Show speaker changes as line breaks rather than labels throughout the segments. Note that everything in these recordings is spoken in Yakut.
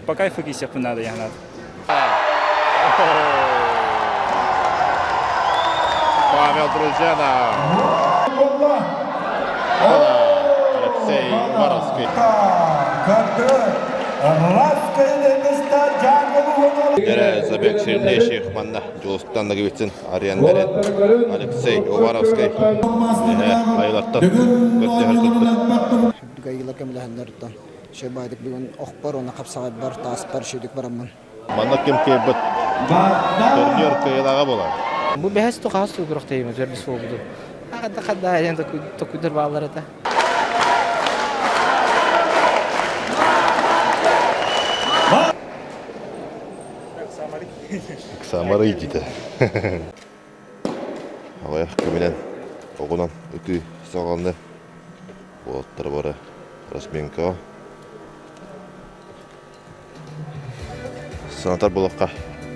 По кайфу кисеппин надо яһанат.
Павел Друзенов. Алексей Воровский. Дьэрэ забег сильнейших манна Дьулустан Ноговицын Ариан Алексей Уваровский айылаттан көрдөһөр кыттык.
Гайыла көмөлөһөннөртөн шөбайдык бүгүн охпор уонна хапсаҕайбар тааспар шүдүк бараммын.
Манна ким кыайбыт турнир кыайылаҕа буолар.
Бу бэһэс тухаас тугурахтайым төрдүс буолбуту. Хадда хадда диэн токуйдар бааллар этэ.
Самары идите. Аҕыйах кэминэн оҕунан ытыы саҕаланна. Уолаттар бары разминкаҕа. Санатар буоллахха,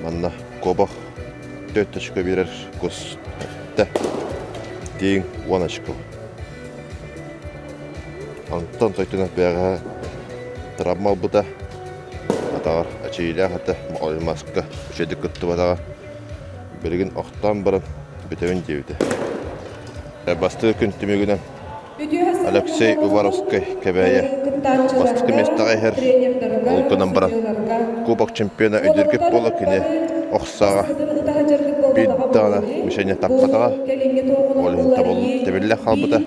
манна куобах 4 очко биэрэр кус эттэ. Тииҥ 10 очко. Антон Тойтунов бэҕэһээ травма ылбыта. Атаҕар эчэйиилээх этэ, маска үчүгэйдик кыттыбатаҕа. Билигин охтоон баран бүтэбин диэбитэ. Бастакы күн түмүгүнэн Алексей Уваровскай Кэбээйи бастакы миэстэҕэ иһэр. Ол гынан баран Кубок чемпиона өйдүүргүт буола кини ох сааҕа биир даҕаны мишеня таппатаҕа. Ол иһин тэбиллэ хаалбыта.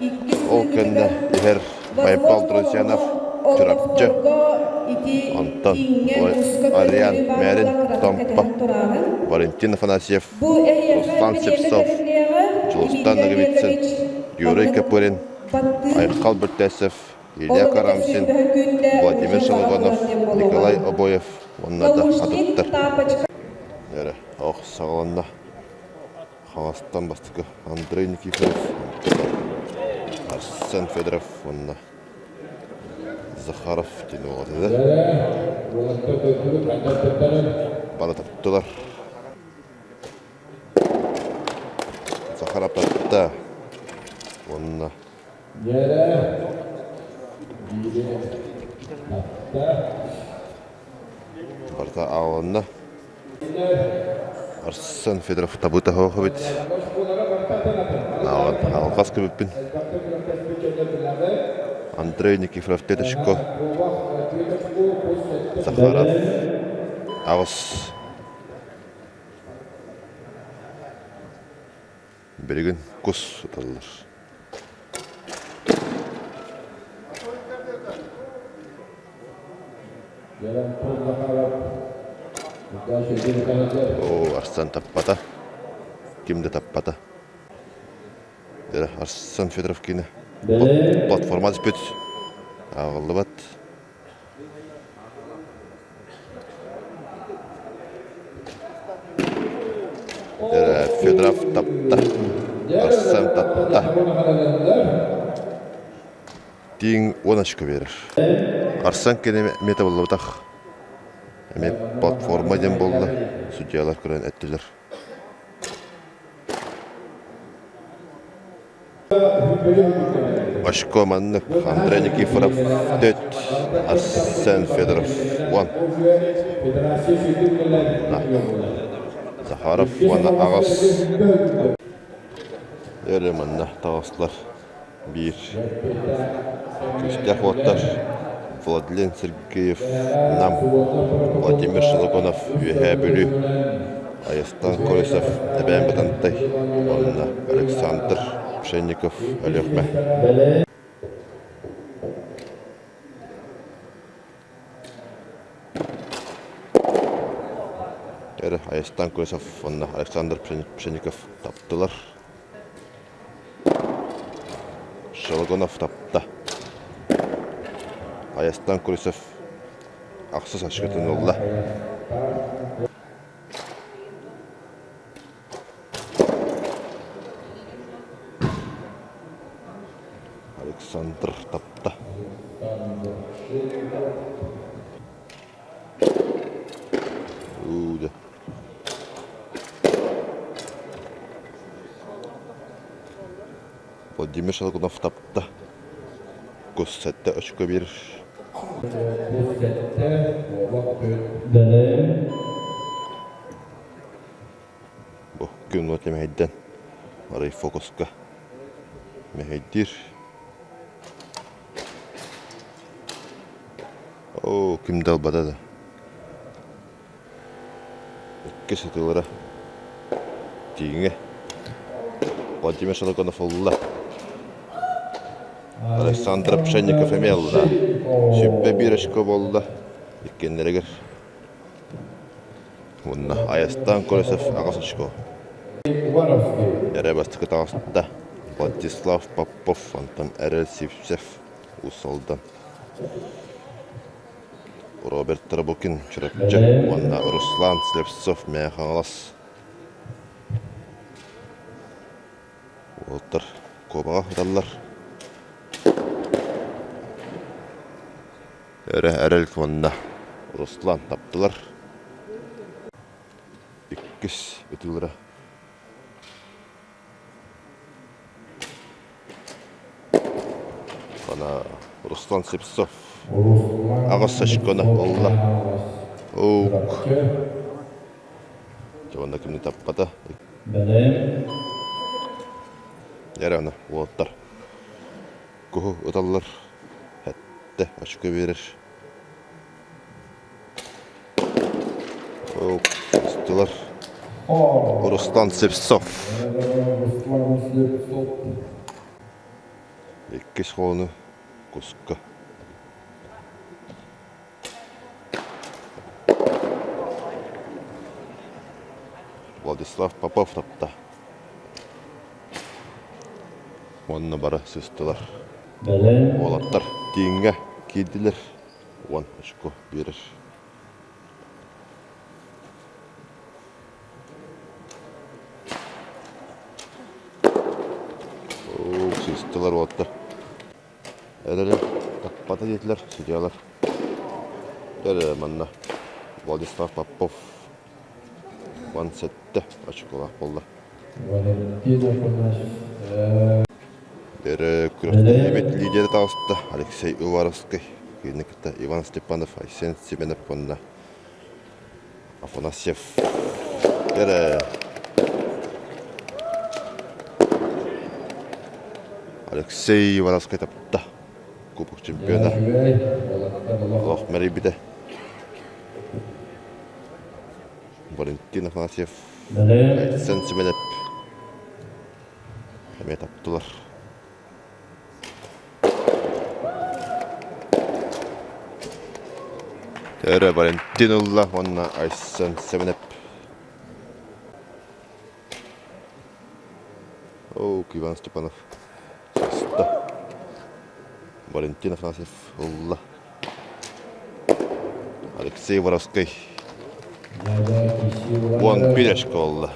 Ол кэннэ иһэр Байбал Друзьянов Чурапчы, онтон Ариан Мярин Томпо, Валентин Афанасьев, Руслан Слепцов, Дьулустан Ноговицын, Юрий Копырин, Айхал Бертесов, Илья Карамзин, Владимир Шологонов, Николай Обоев уонна да атыттар. Эрэ, ох, саҕаланна. Хаҥастан бастакы Андрей Никифоров, Арсен Федоров уонна Захаров диэн уол этэ. Бары таптылар. Захаров тапта уонна барыта ааланна. Арсен Федоров табыта суох эбит. Алҕас көбүппүн. Андрей Никифоров Теточко. Захаров аҕыс. Билигин кус сыталлар. Оо, Арсен таппата. Ким да таппата. Арсен Федоров киинэ платформа түспүт. Ааҕыллыбат. Федоров тапта. Арсен тапта. Тииҥ 10 очко биэрэр. Арсен кини эмиэ табыллыбатах. Эмиэ платформа диэн буолла. Судьялар көрөн эттилэр. Очко маннык Андрей Никифоров 4, Арсен Федоров 10. Захаров уонна аҕыс. Эрэ манна таҕыстылар. Биир күүстээх уоттар Владлен Сергеев Нам, Владимир Шелогонов Үөһээ Бүлүү, Айастан Колесов Эбээн Бытантай уонна Александр Пшенников Өлүөхүмэ. Эрэ Айастан Колесов уонна Александр Пшенников таптылар. Шелогонов тапта. Айастан Курисов ахсыс очкотун ылла. Александр тапта. Ууда. Владимир Шелгунов тапта. Кус 7 очко биэрэр. Бу күн уот мэһэйдэн арай фокуска мэһэйдиир. Оо, ким да ылбата да. Иккис ытыылара тииҥэ Владимир Шалыконов ылла. Александр Пшенников эмиэ ылла. 21 очко буолла иккиэннэригэр. Уонна Айастаан Колесов аҕыс очко. Эрэ бастакы таҕыста Владислав Попов, онтон Эрэл Сивцев Уус Алдан. Роберт Тарабукин Чурапчы уонна Руслан Слепцов Мэҥэ Хаҥалас. Уолаттар куобаҕа ыталлар. Өрө эрэл уонна Руслан таптылар. Иккис ытыылара Ана Руслан Слепцов аҕыс очкону ылла. Оук. Дьэ уонна кимни таппата. Эрэ аны уолаттар куһу ыталлар. Сэттэ очко биэрэр. Устулар. Руслан Слепцов. Иккис холону куска. Владислав Попов тапта. Уонна бары сыстылар. Уолаттар тииҥҥэ киирдилэр. 10 очко биэрэр. Сыстылар уоттар. Эрэлэ таппата диэтилэр судьялар. Эрэ манна Владислав Попов 17 очколаах буолла. Эрэ күрэхтэһиибит лидерэ таҕыста Алексей Уваровскай. Кинини кытта Иван Степанов, Айсен Семенов уонна Афанасьев. Эрэ Алексей Уваровскай тапта. Кубок чемпиона. Олох мэрийбитэ. Валентин Афанасьев, Айсен Семенов эмиэ таптылар. Өрө Валентин ылла уонна Айсен Семенов. Оу, Иван Степанов сыста. Валентин Афанасьев ылла. Алексей Воровской 11 очко ылла.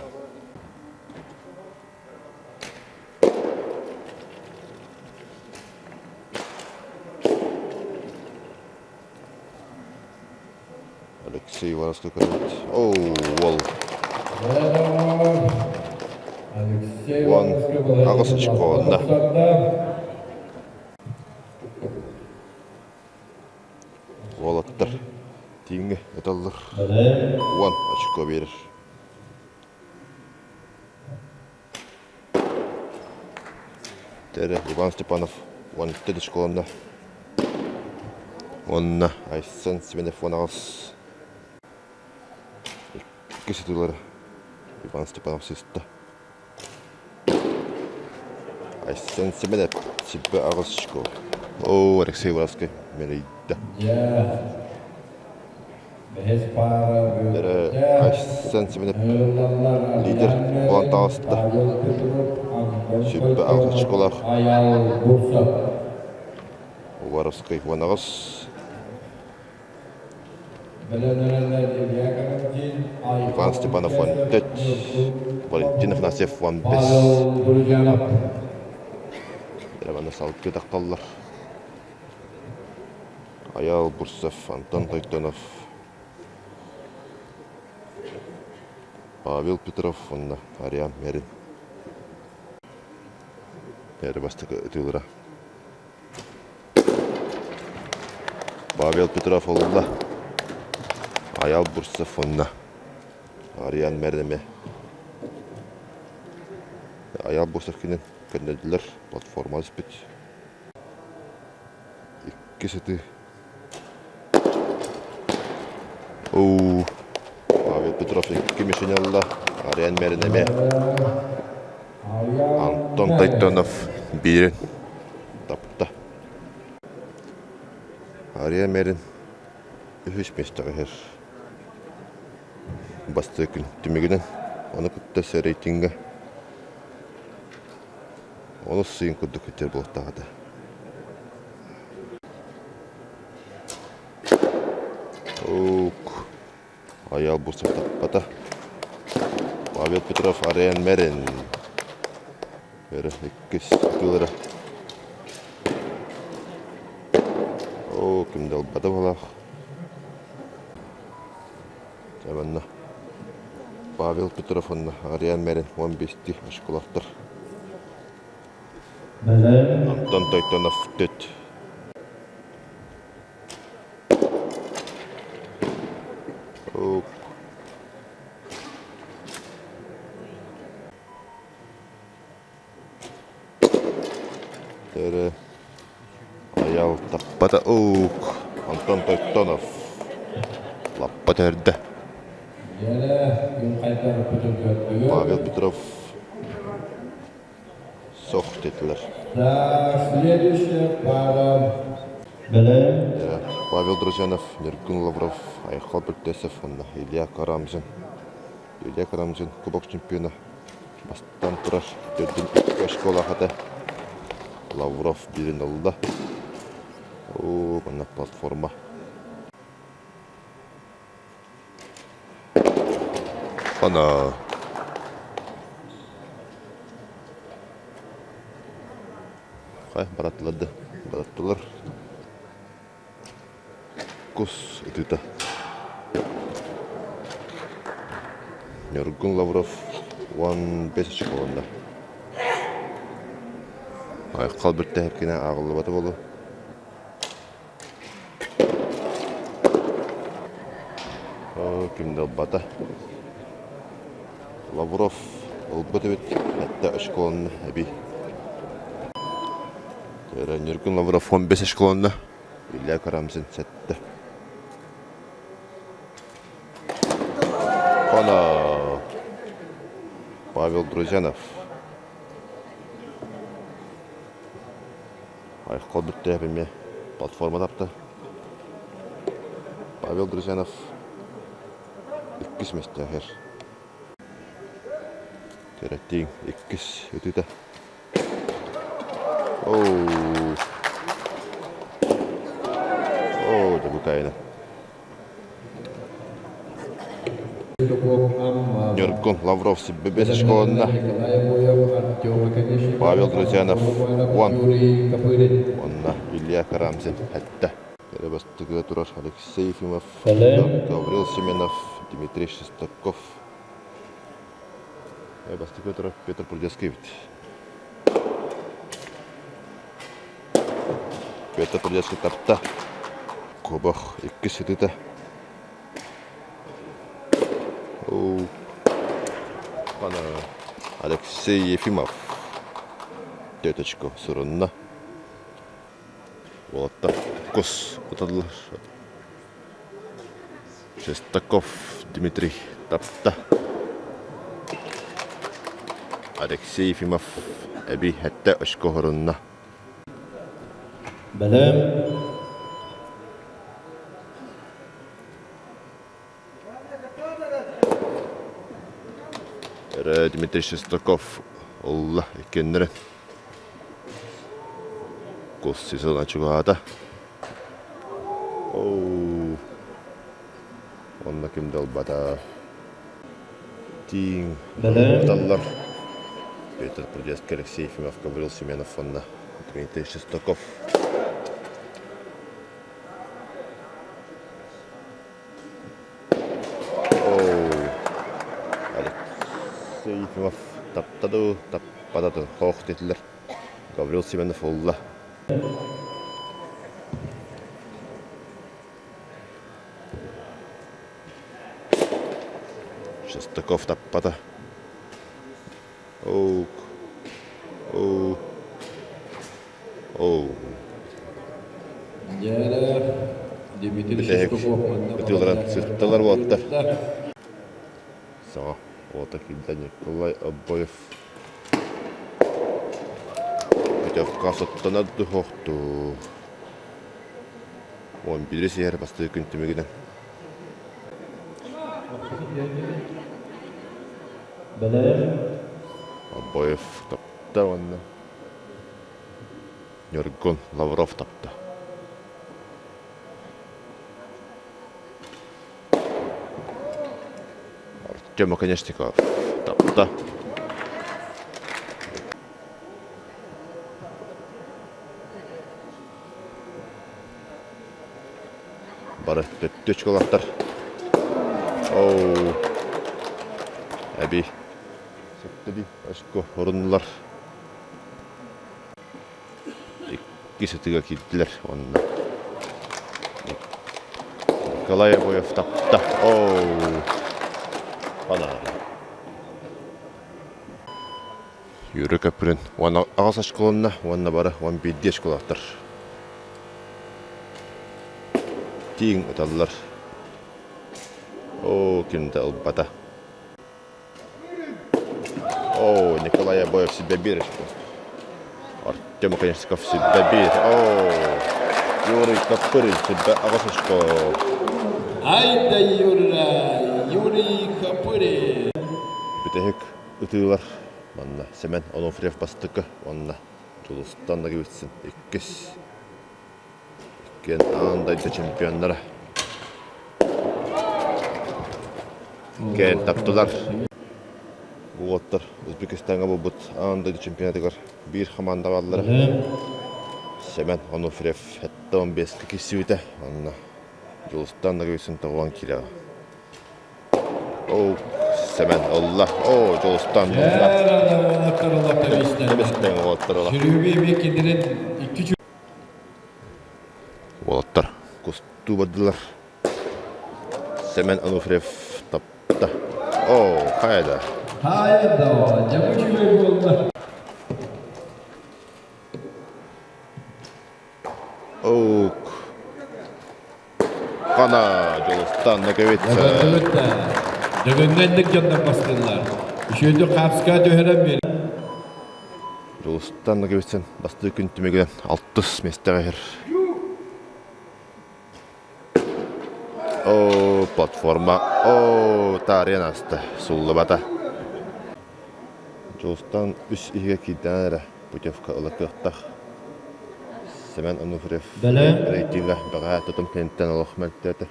Алексей Воровской көрөбүт. Оу, уол. 18 очко Уолаттар тииҥҥэ ыталлар. 10 очко биэрэр. Тэрэ Иван Степанов 12 очколонно. Уонна Айсен Семенов 18. Иккис ытыылары Иван Степанов сыста. Айсен Семенов 78 очко. Оо, Алексей Воровской мэлийдэ. Айсен Семенов лидер буолан таҕыста. 28 очколаах. Уваровскай 18. Иван Степанов 14, Валентин Афанасьев 15. Роман салгыы тахталлар. Айал Бурцев, Антон Тойтонов, Павел Петров уонна Ариан Мерин. Эрэ бастакы ытыылара. Павел Петров ылла. Айал Бурцев уонна Ариан Мэр эмэ. Айал Бурцев кинин көннөдүлэр, платформа түспүт. Иккис ытыы. Оу, Павел Петров икки мишень ылла. Ариан Мэрин эмэ. Антон Тойтонов биирин тапта. Ария Мерин үһүс миэстэҕэ иһэр. Бастакы күн түмүгүнэн ону кытта рейтингэ онус сыйын курдук күтэр буолуохтаах этэ. Уук. Айал Бурцев таппата. Павел Петров Ариан Мерин. Өрө иккис ытыылара. Оо, ким да ылбата буолаах. Дьэ манна Павел Петров уонна Ариан Мерин 15-ти очколоохтор. Антон Тойтонов төт. Эрэ Айал таппата уук Антон Тойтонов лаппа төрдө. Павел Петров Сох диэтилэр.
Следующая пара.
Павел Друзьянов, Ньургун Лавров, Айхал Бектесов уонна Илья Карамзин. Илья Карамзин кубок чемпиона бастан турар төрдүн икки очколаах этэ. Лавров биирин ылла. Оо, манна платформа. Ана Хай, бараттылар да, бараттылар. Кус ытыта. Ньургун Лавров 15 очколонно. Айхал бүттэһэпкинэ ааҕыллыбата буолуо. Ким да ылбата. Лавров ылбыт эбит, сэттэ очколонно эбии. Ньургун Лавров 15 очколонно, Илья Карамзин сэттэ. Хона Павел Друзьянов. Айхал бүттээп эмиэ платформа тапта. Павел Друзьянов иккис миэстэһэр. Кэрэтииҥ иккис ытыыта. Оу. Оо, дебутайна. Ньургун Лавров сиббэс школанна. Павел Друзьянов уон. Онно Илья Карамзин эттэ. Бастыгы турар Алексей Ефимов, Гаврил Семенов, Дмитрий Шестаков. Бастакы турар Петр Прудецкий эбит. Петр Прудецкий тапта. Кобах иккис ытыта. Алексей Ефимов теточку сурунна. Уолаттар кус ыталлар. Шестаков Дмитрий тапта. Алексей Ефимов эбии сэттэ очко хорунна.
Бэлэм.
Эрэ Дмитрий Шестаков ылла иккиэннэрин. Кус сезона чугаһаата. Оу. Онно ким да ылбата. Тииҥ ыталлар. Петр Прудецкий, Алексей Ефимов, Гаврил Семенов уонна Дмитрий Шестаков. Алексей Ефимов тапта дуу, таппата дуу, хоох диэтилэр. Гаврил Семенов ылла. Шестаков таппата. Оук. Оу. Оу.
Дмитрий
Бүтэһик
Шестаков манна
ытыыларын
балайда
сыттылар уоттар.
кыттар.
Саҥа уота киирдэ Николай Обоев. Путевка соттонор духохтуу. 11 сиһэр бастакы күн түмүгүнэн. Обоев тапта уонна Ньургун Лавров тапта. Артем Оконешников тапта. Бары төттү очколаахтар. Оу. Эби. Сөптөби очко орунулар. Иккис ытыга киирдилэр уонна Николай Обоев тапта. Оу. Ана. Юрий Каприн уонна аҕыс очколонно уонна бары 11 очколаахтар. Тииҥ ыталлар. Оо, ким да ылбата. Оо, Николай Обоев сирбэ биир очко. Артем Оконешников сирбэ биир. Оо, Юрий Копырин сирбэ аҕыс очко.
Ай да Юра, Юрий Копырин.
Бүтэһик ытыылар манна Семен Онуфриев бастакы уонна Дьулустан Ноговицын иккис. Иккиэн аан дойду чемпионнара. Иккиэн таптылар. Уолаттар Узбекистаҥҥа буолбут аан дойду чемпионатыгар биир хамаанда бааллара. Семен Онуфриев 75 киирсибитэ. Онно Дьулустан Ноговицын тоҕуон киирэҕэ. Оо, Сэмэн ылла. Оо, Дьулустан ылла. Тэбистэн уолаттар ыла. Уолаттар кустуу бардылар. Сэмэн Онуфриев тапта. Оо, хайда.
Хайда, дьэ бу үчүгэй буолла.
Оук. Хана Дьулустан Ноговица.
Дөгөнгөннүк дьоннор бастыыллар. Үчүгэйдик хаапска түһэрэн биэр.
Дьулустан Ноговицын бастыы күн түмүгүнэн алтыс миэстэҕэ иһэр. О, платформа. О, таарыйан ааста. Суллубата. Дьулустан үс иһигэ киирдэҕин эрэ путевка ыла кыахтаах. Семен Онуфриев рейтингэ бэҕэһээ тутум кэнниттэн олох мөлтөөтө.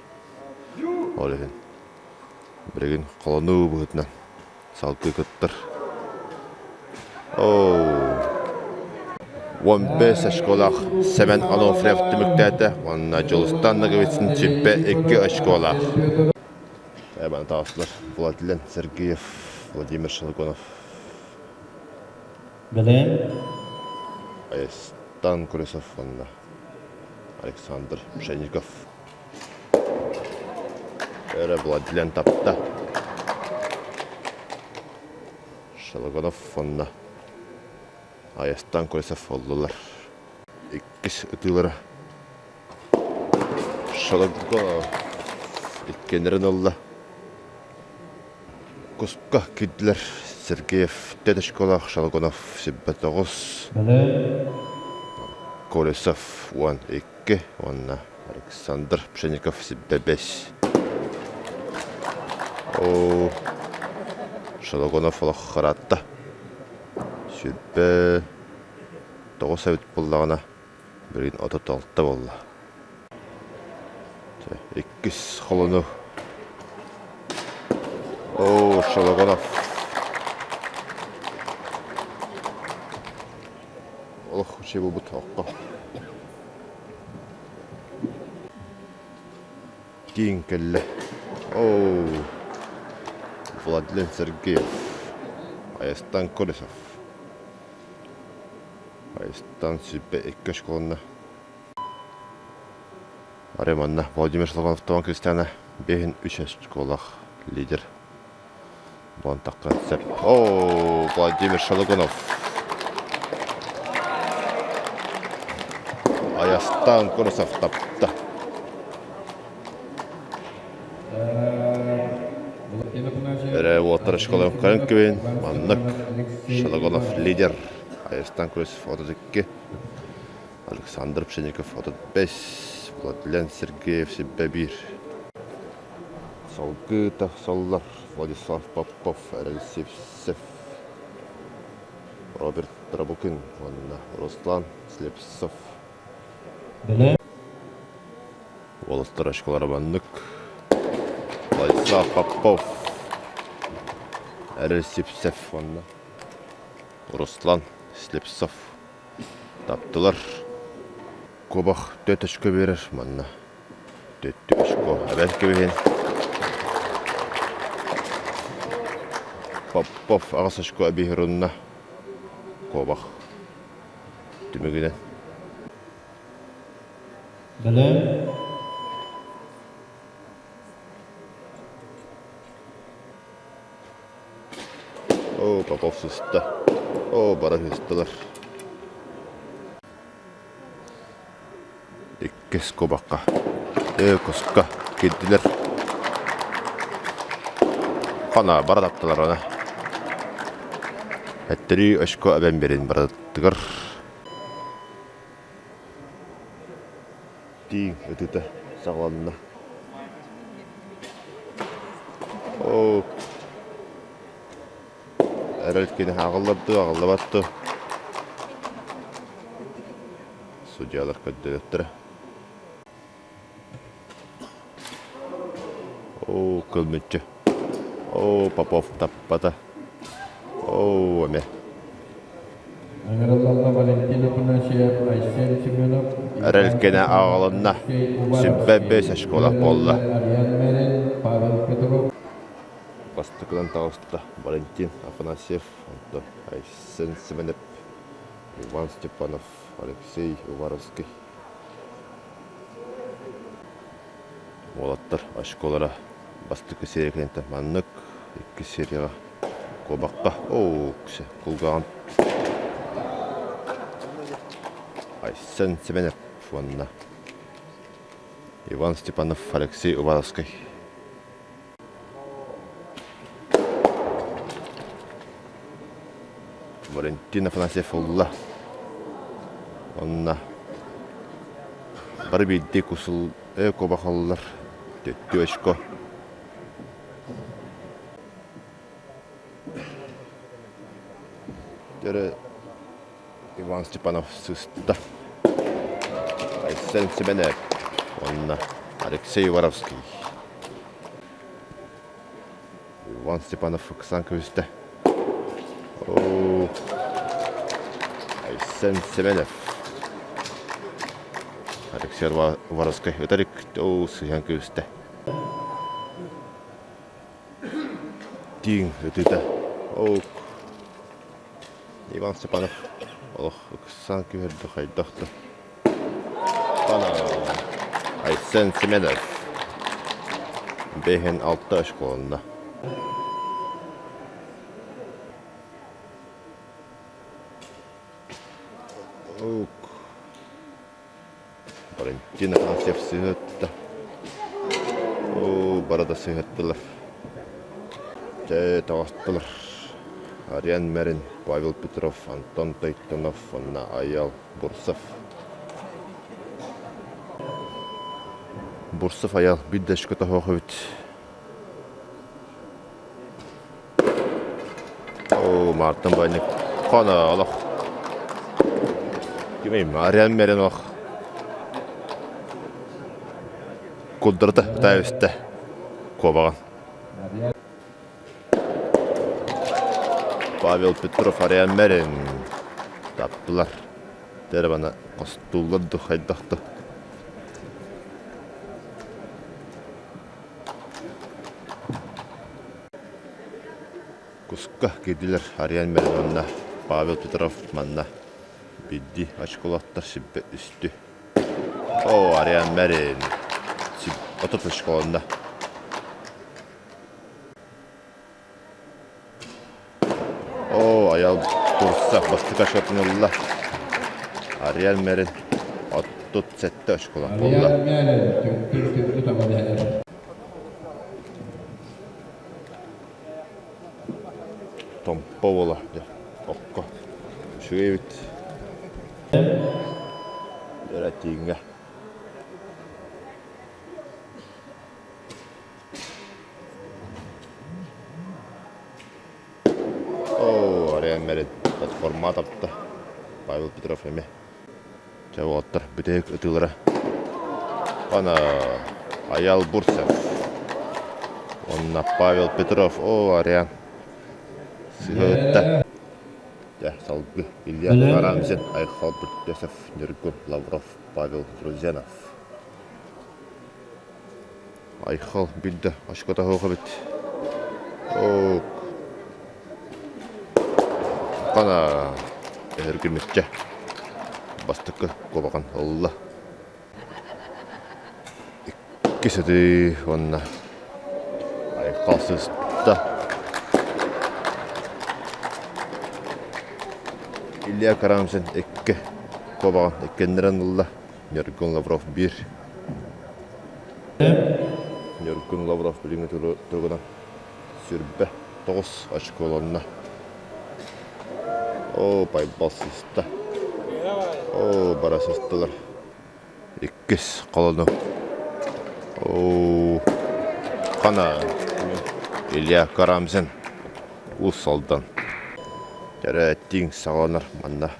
Ол иһин билигин холонуу быһыытынан салгыы кыттар. Оо, 15 очколаах Семен Онуфриев түмүктээтэ уонна Дьулустан Ноговицын чиппэ 2 очколаах. Эбан таҕыстылар Владлен Сергеев, Владимир Шелгонов.
Бэлэм.
Айастан Колесов уонна Александр Пшенников. Өрө Владлен тапта. Шелгонов уонна Айастан Колесов оллулар. Иккис ытыылара Шелгонов иккиэннэрин ылла. Куска киирдилэр Сергеев Теточкалаах Шалгунов 79, Колесов 12 уонна Александр Пшенников 75. Оо, Шалгунов олох харатта. 29 эбит буоллаҕына, билигин 36 буолла. Иккис холону Оо, Шологонов. Олох үчүгэй буолбут окко. Киин кэллэ. Оо, Владлен Сергеев. Айастан Колесов. Айастан 22 школанна. Арай манна Владимир Славановтаан Кристиана бэһин үс очколаах лидер. Буонтахха сөп. О, Владимир Шологунов. Айастаан Курусов тапта. Эрэ уоттар школа көрөн күбүн. Маннык Шологунов лидер. Айастан Курусов 32. Александр Пшенников 35. Владлен Сергеев сиббэ биир. Салгыы тахсаллар Владислав Попов, Эрэл Сивцев, Роберт Трабукин уонна Руслан Слепцов. Уолаттар очколара маннык. Владислав Попов, Эрэл Сивцев уонна Руслан Слепцов таптылар. Куобах төрт очко биэрэр манна. Төттү очко эбэн кэбиһин. Попов аҕыс очко эбиһирунна. Куобах түмүгүнэн.
Бэлэм.
Оо, Попов сыста. Оо, бара сыстылар. Иккис кубокка, Экоска киирдилэр. Хана бара таптылар аны. Эттэрии өшкө эбэн берин барытыгар. Тииҥ ытыта саҕаланна. Оо, эрэл кини аҕыллар дуу, аҕыллыбат дуу? Судьялар көрдөрүөхтэрэ. Оо, кылмыччы. Оо, Попов таппата. Оо, эмэ.
Ыҥырыллалла Валентин Афанасьев, Айсен Семенов,
Эрэлкэнэ аҕалынна. Сүппэ бэс школа буолла.
Ариан Мерин, Павел Петров.
Бастакынан таҕыста Валентин Афанасьев, онтон Айсен Семенов, Иван Степанов, Алексей Уваровский. Уолаттар очколара бастакы серия кэнниттэн маннык, иккис серияҕа куобахха оо кулгааҕын Айсен Семенов уонна Иван Степанов, Алексей Уваровский. Валентин Афанасьев ылла. Онно бары биирдии кусул куобахаллар төттүү очко. Дөрө Иван Степанов сыста. Айсен Семенов уонна Алексей Воровский. Иван Степанов ыксаан көбүстэ. Айсен Семенов. Алексей Воровской ытарык сыһан көбүстэ. Тииҥ ытыта. Иван Степанов олох ыксаан түһэрдэ хайдах да. Айсен Семенов бэһин алта оскуоланна. Валентин Афанасьев сыһыатта. Оо, бары да сыһыаттылар. Чэ, таҕыстылар. Ариан Мэрин, Павел Петров, Антон Тойтонов уонна Айал Бурцев. Бурцев Айал биир да өскө тоһоох эбит. Оо, Мартын Банник хана олох. Кимей, Ариан Мерин ох. Кулдурда таайысты. Куобаҕын. Павел Петров Ариан Мерин таптылар. Дere бана костууллар ду хайдахты. Куска киирдилэр Ариан Мироновна, Павел Петров манна биирдии очколоохтор сирбэ үстү. Оо, Ариан Мэрин 30 очколонно. Бурцев бастакы очкотун ылла. Ариан Мерин 37 очколаах буолла.
Ариан Мерин түмүктүүр түмүктүү табан иһэр.
Томпо уола дьэ окко үчүгэй эбит. Дьэрэтииҥҥэ. Оо, Ариан Мерин платформа тапта. Павел Петров эмиэ. Чэ, уолаттар, бүтэһик ытыылара. Ана Аял Бурцев. Уонна Павел Петров. О, Ариан. Сыһыытта. Дьэ, салгыы Илья Карамзин, Айхал Буртесов, Ньургун Лавров, Павел Друзенов. Айхал билдэ, очкота суох эбит. Ок. Хана эһэргимиччэ бастакы куобаҕын ылла. Иккис ытыы уонна Айхал сыста. Илья Карамзин икки куобаҕын иккиэннэрин ылла. Ньургун Лавров биир. Ньургун Лавров билиҥҥи туругунан 29 очколонно. Оо, байбал сыста. Оо, бара сыстылар. Иккис холону. Оо, хана Илья Карамзин Уус Алдан. Кэрэ саҕаланар манна.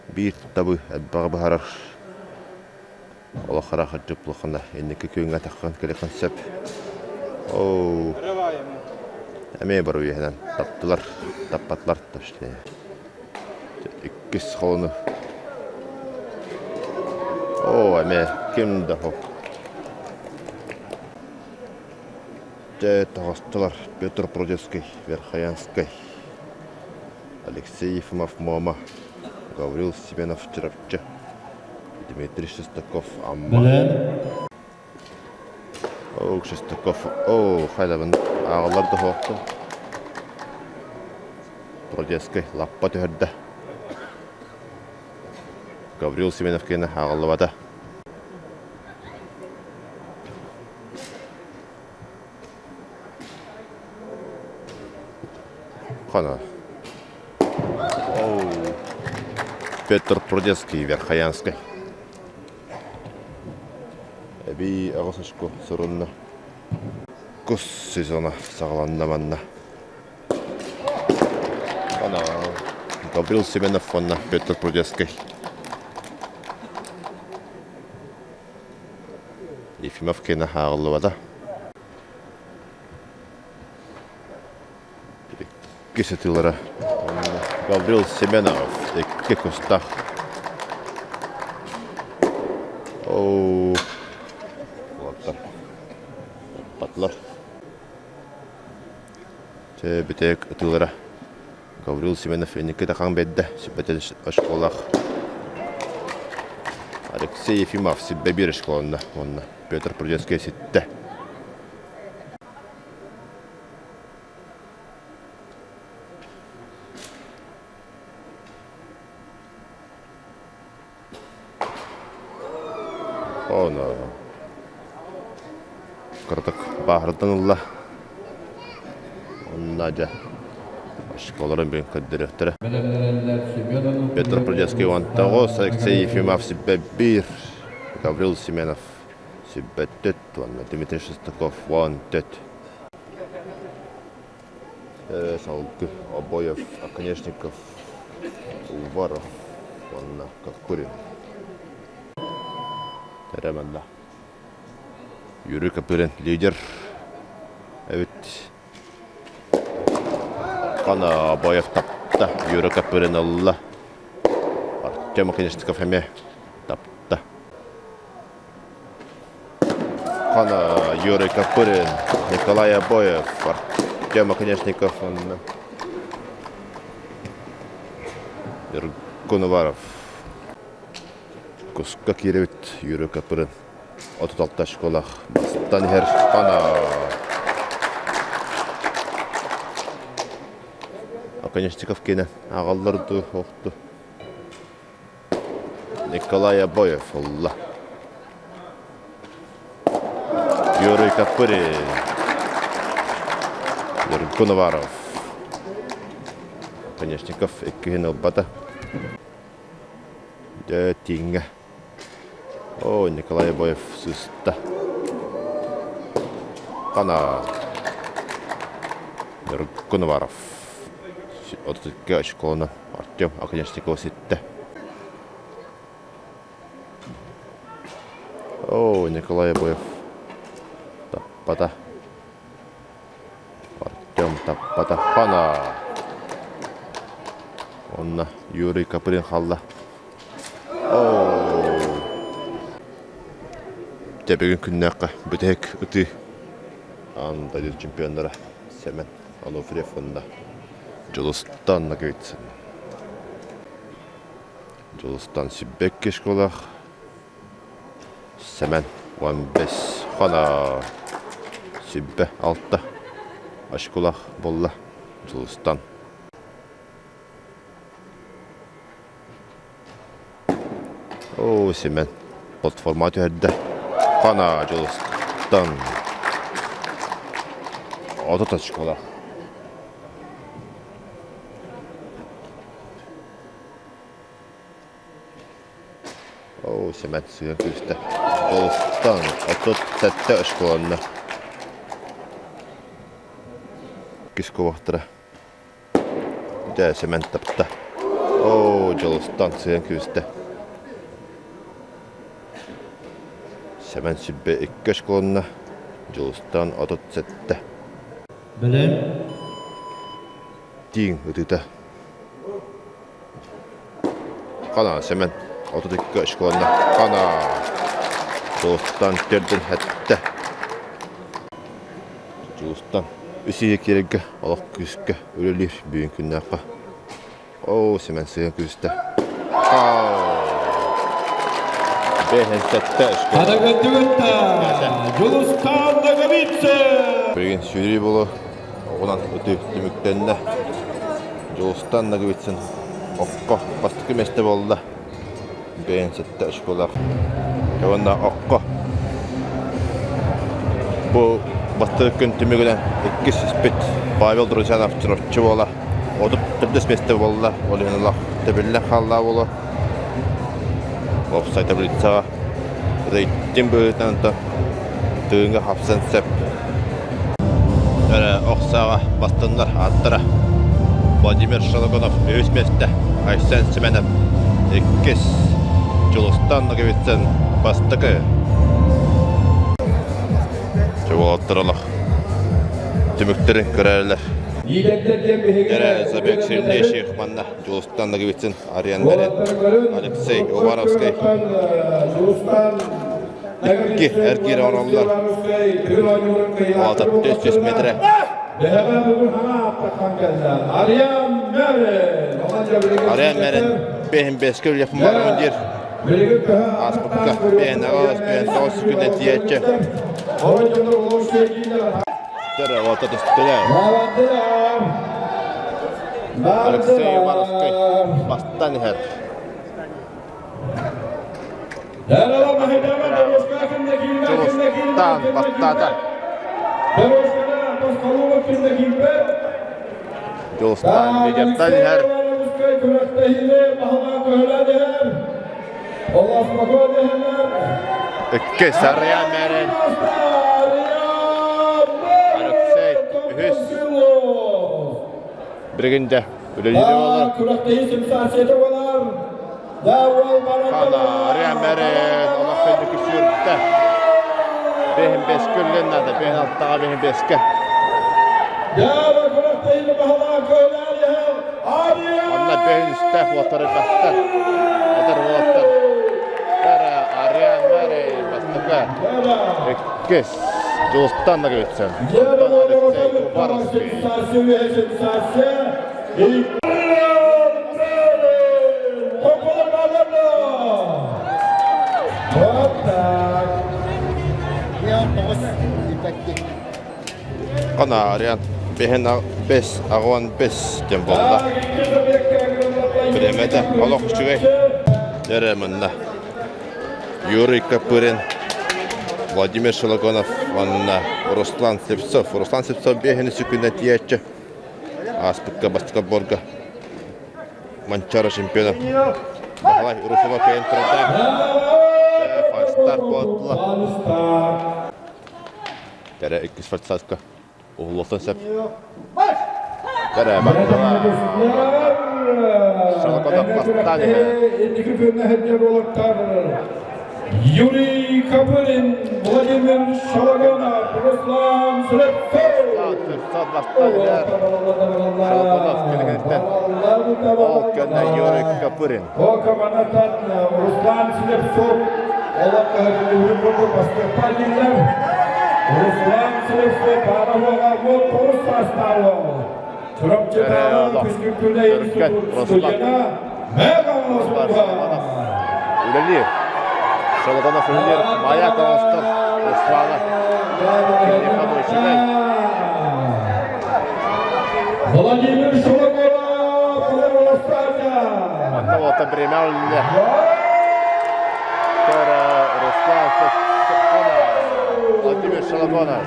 Биир табы элбэҕи быһаарар олох араахырдьык улахана инники күөҥҥэ таххан кэлиэххин сөп. Оо, эмиэ бары үөһэнэн таптылар, таппатылар точнее. Иккис холону. Оо, эмиэ ким да суох. Дьэ, таҕыстылар Петр Прудецкий, Верхоянскай. Алексей Ефимов Муома, Гаврил Семенов Чурапчы, Дмитрий Шестаков Амма. Оо, Шестаков, оо, хайдабын ааҕаллар да суохтун. Продецкай лаппа түһэрдэ. Гаврил Семенов киэнэ ааҕыллыбата. Хана. Петр Прудецкий, Верхоянский. Эбии аҕыс очко сурунна. Кус сезона саҕаланна манна. Ана Гаврил Семенов уонна Петр Прудецкий. Ефимов киэнэ ааҕыллыбата. Иккис ытыылара Гаврил Семенов икки кустаах. Оо, уолаттар ыппатылар. Чэ, бүтэһик ытыылара Гаврил Семенов инники да хаҥ биэрдэ, сүппэтин очколаах. Алексей Ефимов сирбэ биир очколонно уонна Петр Прудецкий ситтэ. Ону кыратык бааһырдан ылла. Онно дьэ очколорун бүгүн көрдөрүөхтэрэ. Петр Прудецкий 19, Алексей Ефимов сирбэ биир, Гаврил Семенов сирбэ төрт уонна Дмитрий Шестаков 14. Салгы Обоев, Оконешников, Уваров уонна Кокурин. Эрэ манна. Юрий Копырин лидер эбит. Хана Обоев тапта, Юрий Копырин ылла. Артем Оконешников эмиэ тапта. Хана Юрий Копырин, Николай Обоев, Артем Оконешников уонна Ньургун Уваров. Куска киирэбит Юрий Копырин 36 очколаах бастан иһэр Хана. Оконешников киэнэ аҕаллар дуу, охту. Николай Обоев ылла. Юрий Копырин. Нургун Уваров. Оконешников иккиһин ылбата. Дьэ, тииҥҥэ. О, Николай Обоев сыста. Хана. Нургун Уваров. 32 очкону Артем Оконешников ситтэ. О, Николай Обоев таппата. Артем таппата. Хана! Онно Юрий Каприн халла. О! Дьэ бүгүн күннээххэ бүтэһик ытыы аан дойду чемпионнара Семен Ануфриев уонна Дьулустан Ноговицын. Дьулустан Сиббекки школах Сэмэн 15 хана Сиббе 6 очколах буолла Дьулустан. Оо, Семен платформа түһэрдэ. Хана Дьулустан 30 очколах. Оо, Сэмэн сыһыан күүстэ. Дьулустан 37 очколонно. Иккис кубоктара. Дьэ, Сэмэн тапта. Оо, Дьулустан сыһыан күүстэ. Сэмэн сүбэ икки очколонно. Дьулустан 37.
Бэлэм.
Тииҥ ытыыта. Хана, Сэмэн, 32 очколонно. Хана! Дьулустан төрдүн хэттэ. Дьулустан үс ийэ киирэргэ олох күүскэ үлэлиир бүгүн күннээххэ. Оо, Сэмэн сыһыан күүстэ. Бэһэн сэттэ очко.
Дьулустан Ноговицын!
Билигин сүүрүү буолуо. Оҕунан ытыы түмүктэннэ. Дьулустан Ноговицын окко бастакы миэстэ буолла. Бэйэн сэттэ очколаах. Уонна окко бу бастакы күн түмүгүнэн иккис испит Павел Друзьянов Чурапчы буола 34 миэстэ буолла. Ол иһин олох тэбиллэн хаалла буолуо. Уопсай таблицаҕа рейтинг быһыытынан да тыыҥҥа хапсан сөп. Эрэ ох сааҕа бастыннар ааттара Владимир Шологонов үһүс миэстэ, Айсен Семенов иккис, Дьулустан Ноговицын бастакы. Чубуолаттар олох түмүктэрин көрөллөр. Эрэ Забег сильнейших манна Дьулустан Ноговицын Ариан Алексей Уваровский икки эргиир оҥороллор. 6 метрэ. Ариан Мэрин бэһин бэскэ үлэхпин барамын диир. Ааспыкка бэйэн аҕыс бэйэн тоҕус күнэ тиийээччи. Төрө ота түстүлэр. Алексей Уваровский бастан иһэр. Дьулустаан бастаата. Дьулустаан лидертан иһэр. Иккис Арыйаан Мээрин. Алексей үһүс. Билигин дьэ үлэлиир буолар. Арыйаан Мээрин олох кэнники сүүрдэ. Бэһин бэскэ үллэн наада, бэһин алтаҕа, бэһин бэскэ. Онно бэһин үстээх уолаттары бастар. Эдэр уолаттар. Бара Ариан Марей бастакы. Иккис Дьулустан Ноговицын. Онтон Алексей Уваровский. Хана Ариан. Бэһин бэс аҕуан бэс диэн буолла. Бириэмэтэ олох үчүгэй. Эрэ манна Юрий Копырин, Владимир Шелогонов уонна Руслан Слепцов. Руслан Слепцов биэһини сүкүнэ тиийээччи. Ааспыкка бастакы отборга Манчаары чемпиона Баһылай Русова кыайан турардаах. Фальстарт буолла. Кэрэ иккис фальстартка уһуллуохтан сөп. Кэрэ бардыла. Шалаконов бастаан иһэр.
Юрий Копырин, Владимир Шалагонов, Руслан Слепцов.
Слепцов бастаан иһэр. Шалагонов кэлигириттэн. Ол кэннэ Юрий Копырин.
О командаттан Руслан Слепцов олох бастыктар Руслан Слепцов араҕаҕа тоҕус саастааҕы Чурапчытааҕы физкультурнай институт студена
Үлэлиир. Шолоконов үлэлиир. Маяк оҥостор. Руслана. Киниэхэ бу үчүгэй.
Владимир Шолоконов
Онно уолта бириэмэ үллэ. Көрө Руслан Владимир Шолоконов.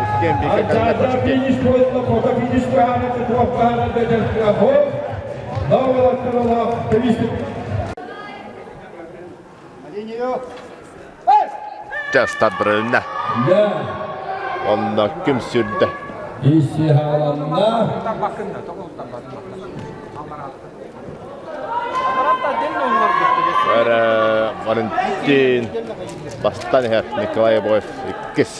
Иккиэн бииргэ кэллэ көчүккэ. Тестар бырылына. Онно ким сүрдэ? Валентин бастан иһэр Николай Обоев иккис.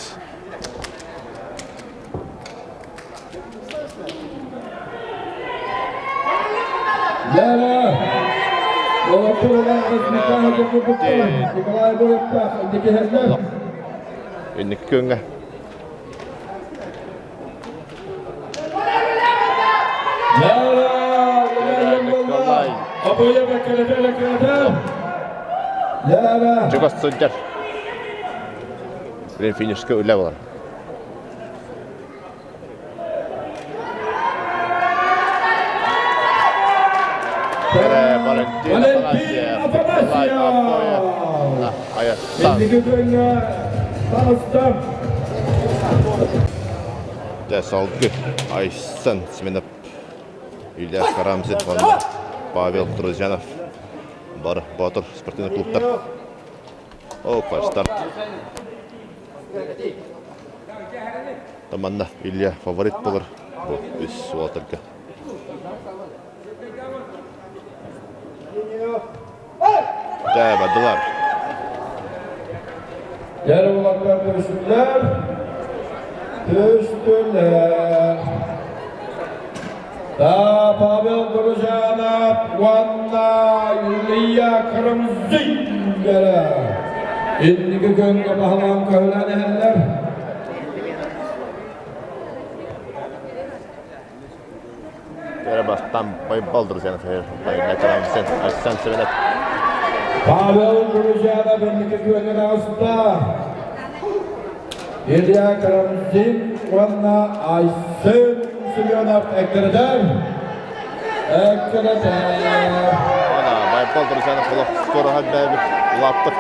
Инники күҥҥэ Николай Чугас сылдьар. Финишка үлэ болар. Валентин Афанасьев, Николай Обоев, Айастан. Дэ салгы Айсан Семенов, Илья Карамзин, Павел Друзьянов, бар Боотур спортивный клубтар. Опа, старт. Манна Илья фаворит болар бу үс уолаттарга. Дэ бардылар.
Diğer oğlaklar dövüştüler. Dövüştüler. Да Павел Дружанов уонна Юлия Карамзин Инники күҥҥэ баһылаан көһүлээн иһэллэр.
Кэрэ бастан Байбал Друзьянов Айсан Семенов.
Павел Друзьянов инники күөҥҥэ таҕыста. Илья Карамзин уонна Айсен Семенов эккирэтэр. Эккирэтэр.
Ана Байбал Друзьянов олох скороһа бэбит улааппыт.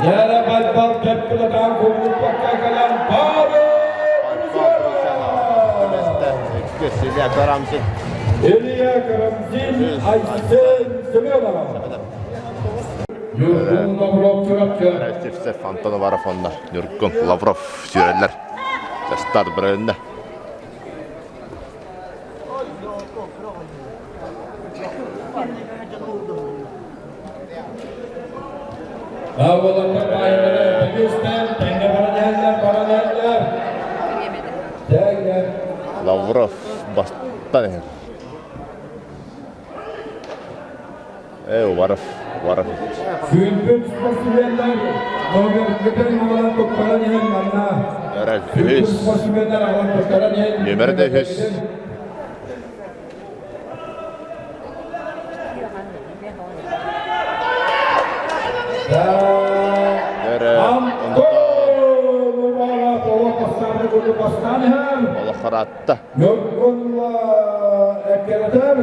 Дьэрэ Байбал кэппилэтаан куллуппакка кэлэн Павел
Иккис Илья Карамзин.
Илья Карамзин, Айсен Семенов. Ньургун Лавров Чурапчы.
Сивцев Антон Уваров онно Ньургун Лавров сүүрэллэр. Старт бырылынна.
Уолаттар баайдары тэҥҥэ тэҥҥэ баран иһэллэр, баран иһэллэр. Тэҥҥэ.
Лавров бастан иһэр. Э, Уваров, Уваров.
Сүүрбүт спортсменнар номергытын аҕалан туттаран иһэн манна.
Үһүс.
Спортсменнар аҕалан туттаран иһэн.
Нүөмэр да үһүс. Таратта.
Ньургунла эккирэтэр.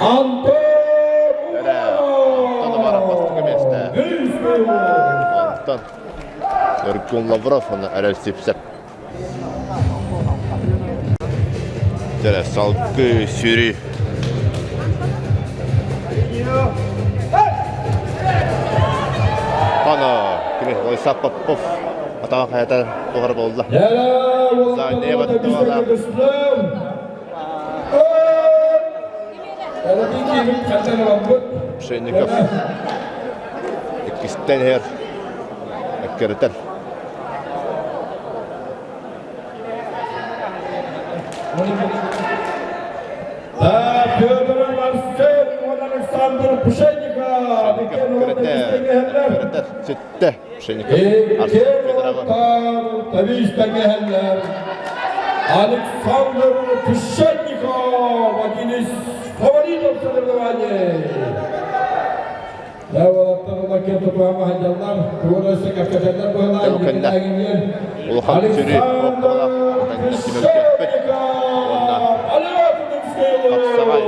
Антон
Эрэ, Антон Уваров бастакы миэстэ. Антон Ньургун Лавров уонна Эрэл Сипсеп. Дьэ, салгыы сүүрүү. Пана, кими Владислав Попов атаҕа хайата туһар буолла. Пшенников иккистэн иһэр эккирэтэр.
Петр Марсель Александр Пшенников
Эккирэтэр ситтэ Пшенников Арсен Федорова.
Александр Пшенников один из фаворитов соревнований.
Улахан сүрү оппалаах түмүктүөхпүт уонна хапсаҕай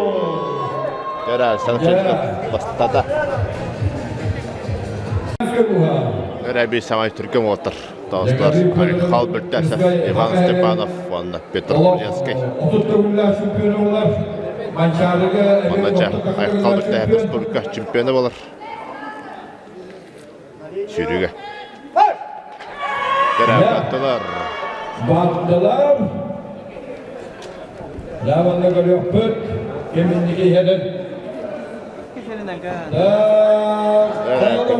Кэрэ Санченков бастата. Өрөбүй самай түркөн уолаттар таҕыстылар. Михаил Бертасов, Иван Степанов уонна Петр Кузнецкий. Онно дьэ Айхал Бертасов республика чемпиона болар. Сүүрүүгэ. Кэрэ баттылар.
Баттылар. Лаванна көрүөхпүт. Киминники иһэрин.
Петр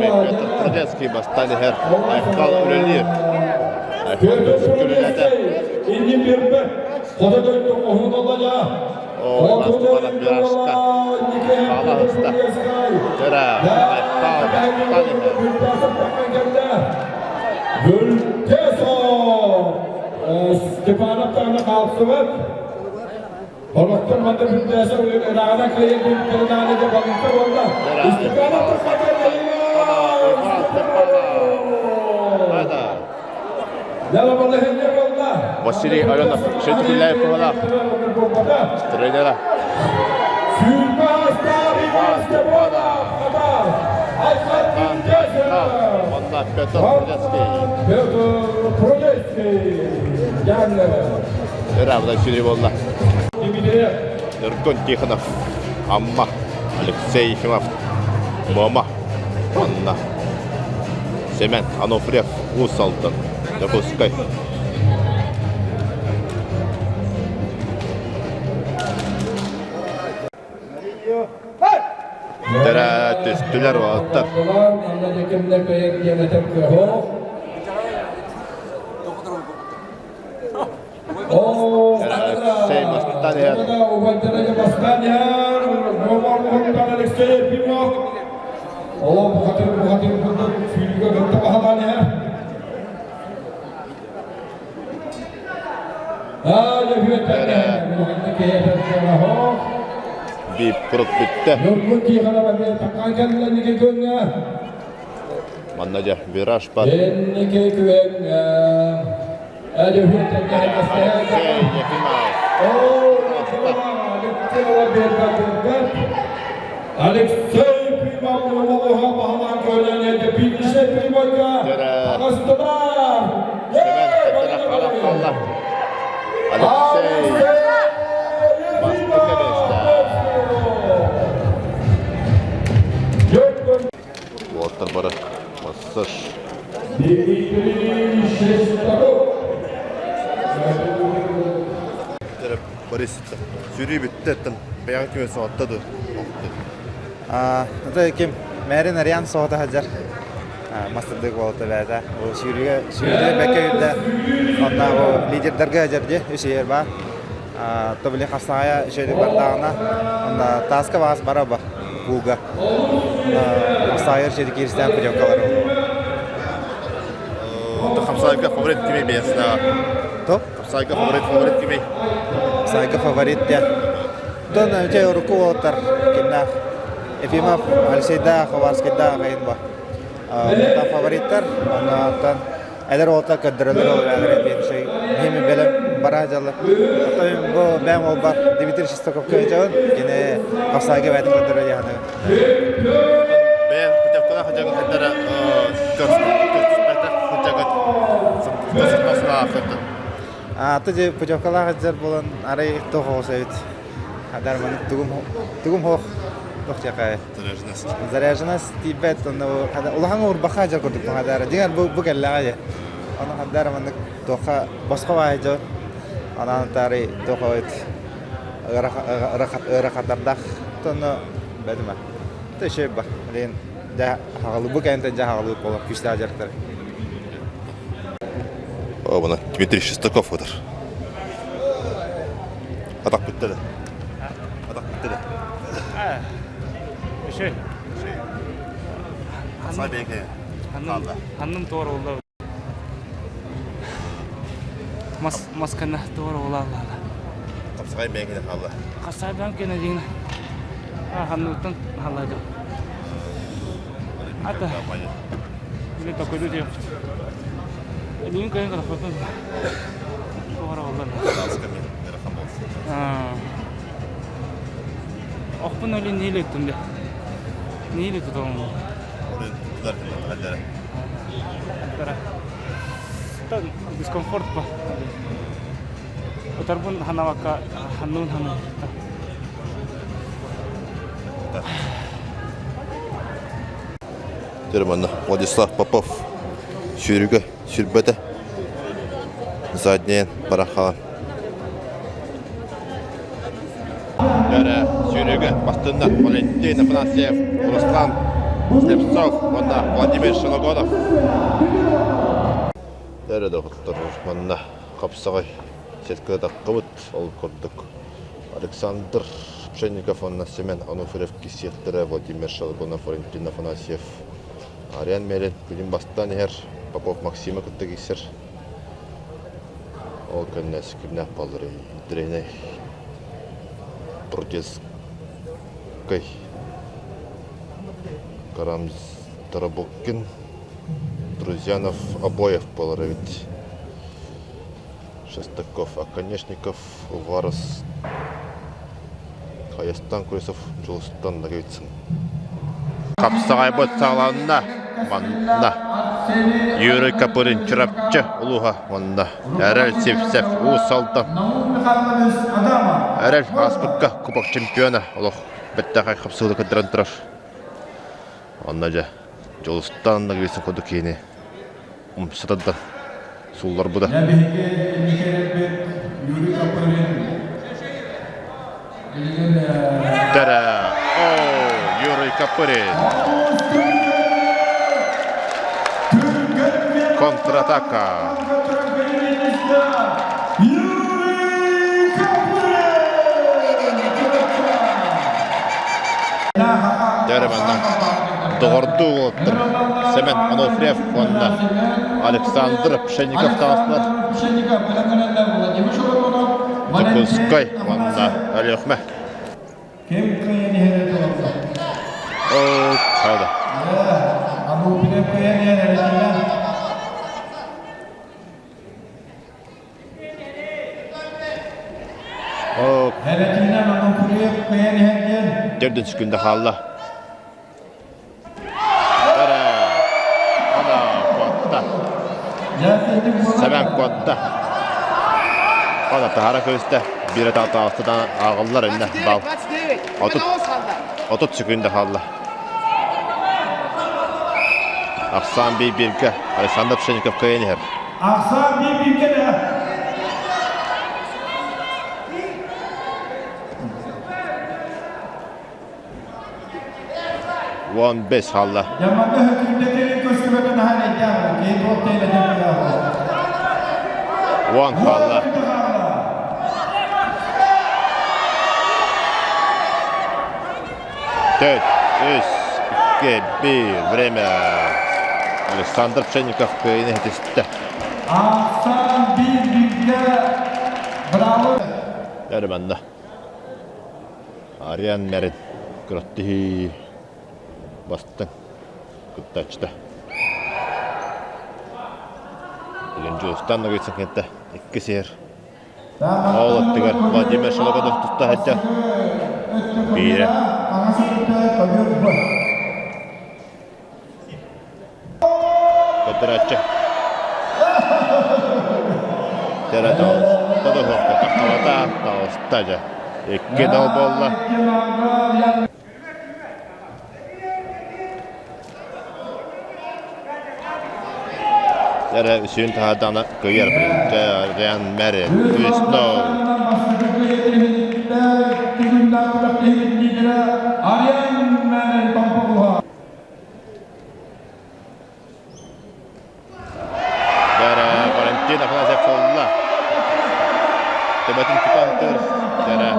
Трудецкий бастаан иһэр. Айхал үлэлиир. Айхал үлэлээтэ.
Иннин биэрбэт. Хоту дойду оһун олоя.
О, Наступанов Миражка. Хаалаһыста. Дьэрэ, Айхал бастаан иһэр.
Степанов даҕаны хаалсыбат. Олохтон манна бүттээсэ ырааҕына кыайан бүттэринээни да балыыта буолла. Степанов
Василий Аленов, Шетикулляев Павлов, тренера. Онна Петр Прудецкий.
Петр Прудецкий.
Ыраабыта сүрү буолла. Ньургун Тихонов, Амма, Алексей Ефимов, Муома, Анна, Семен Ануфриев, Уус Алдан, Дьокуускай. Тэрэ түстүлэр уолаттар. Алексей Бастаняр. Бип курут бүттэ. Манна дьэ вираж бар. Алексей Ефимов.
Алексей
Семен Петров хаалла. Алексей бастакы миэстэ. Уолаттар бары массаж. Борис сүүрүү бүттэ оттон бэйэҕин күөн соһутта дуо?
Это ким Мэрин Ариан соһута сылдьар мастырдык буолта бэйэтэ. Сүүрүүгэ сүүрүүгэ бэккэ үрдэ. Онно лидердарга дьэрди үс иһэр баар. То били хасаайа үчүгэйдик бардаҕына, онно тааска баас бара ба кууга. Хасаайар үчүгэйдик киирстээн путевкалар
Хамсайга фаворит кимий бэйэсинэ?
То?
Хамсайга фаворит фаворит кимий?
Хамсайга фаворит диэн. Тон үчүгэй урукку уолаттар кимнээх Ефимов, Алексейдаах, Хованскийдаах айын ба. Фавориттар. Онтон Эдэр уолаттар көрдөрөллөр ол бэйэлэрэ диэн үчүгэй биһиги бэлэм бара дьаллар. Оттон бу бэйэм уолбар Дмитрий Шестаковка ыытабын. Кини хапсаайга бэйэтин көрдөрөр дии саныыбын.
Бэйэм путевкалаах сылдьаҕын хайдара көрсүспэтэх сылдьаҕыт сылаахыт.
Аты же путевкалаах сылдьар буолан арай туох оҕус эбит. Хадар маннык тугум тугум хоох туох диэхэ
Заряженность.
Заряженность тиийбэт онно улахан уурбаха дьар курдук хадара. Дьиҥэр бу бу кэллэҕэ дьэ. Ону хадара маннык туохха босхо баай дьон анаан таары туох эбит ыарахаттардаах онно бэтимэ. Тэ бар. Билигин дьэ хаҕалыы бу кэнтэн дьэ хаҕалыы буолар күүстээх дьарыктар.
Обана Дмитрий Шестаков отыр. Атах бүттэ да. Атах бүттэ да.
Үшүй.
Хасай бейке.
Ханным туор олла. Мас маскана туор ола алла.
Хапсагай бейке халла.
Хасай бам кене дигин. А ханнуттан халлады. Ата. Или такой люди. Мин кайын калафатын. Туор олла. Охпун өлі нейлі өттім де. Нейлі тұталым. Дискомфорт па. Отарбун ханавака ханнун хана.
Терманна Владислав Попов сүүрүгэ сүрбэтэ заднейн барахаан Дөрө сүүрүгэ бастынна Валентин Афанасьев, Руслан Слепцов уонна Владимир Шелогонов. Дөрө доҕоттор манна хапсаҕай сеткада таххыбыт ол курдук Александр Пшенников уонна Семен Ануфриев киссиэттэрэ Владимир Шелогонов, Валентин Афанасьев, Ариан Мерин күнүн бастаан иһэр Попов Максима кытта киирсэр. Ол кэннэ кимнээх буолларый интэриэһинэй Трудецкай Карамз Тарабукин Друзьянов Обоев буолар эбит Шестаков Оконешников Уваров Хайастан Колесов Дьулустан Ноговицын Хапсаҕайбыт саҕаланна манна Юрий Копырин Чурапчы улууһа уонна Эрэл Сивцев Уус Алдан Эрэл ааспыкка Кубок чемпиона олох бэртээхэй хапсыылы кыдыран турар. Онно дьэ Дьулустан Ноговицын курдук киһини умсатардан суулларбыта. Тара! О, Юрий Копырин! Контратака! Дәрі доҕордуу уолаттар Семен Анофриев уонна Александр Пшенников таҕыстылар. Дьокуускай уонна Өлүөхүмэ. Оо, хайда. Төрдүс күндэ хаалла. Ана куотта. Сэмэн куотта. Ана таһара көстө. Биир атаҕастан ааҕыллар иннэ бал. 30 30 секунда хаалла. Ахсаан бий-бииргэ Александр Пшенников кыайан иһэр.
Ахсаан бий-бииргэ да.
15 хаалла.
Яманда хөкүмдэтин көстүбэтин наһаа эрэйдээх киһи туох тэйлэтин
10 хаалла. Төрт, үс, икки, биир. Время. Александр Пшенников кыайыыны ситистэ.
Ахсан биир бииргэ браво.
Дәрі манна. Ариан Мерин күрэхтэһии бастыҥ кыттааччыта. Билин Дьулустан Ноговицын кэнтэ иккис иһэр. Ол аттыгар Владимир Шологонов туста сылдьар. Биирэ. Көрдөрөөччү. Тера таҕыста да суохта тахсыбата, таҕыста дьэ. Икки дал буолла. Эрэ үсүн таһаардана кыйар билинчэ Риан Мерин Үснол Дара Валентин Афанасьев холла. Төбөтүн тутан тур. Дара.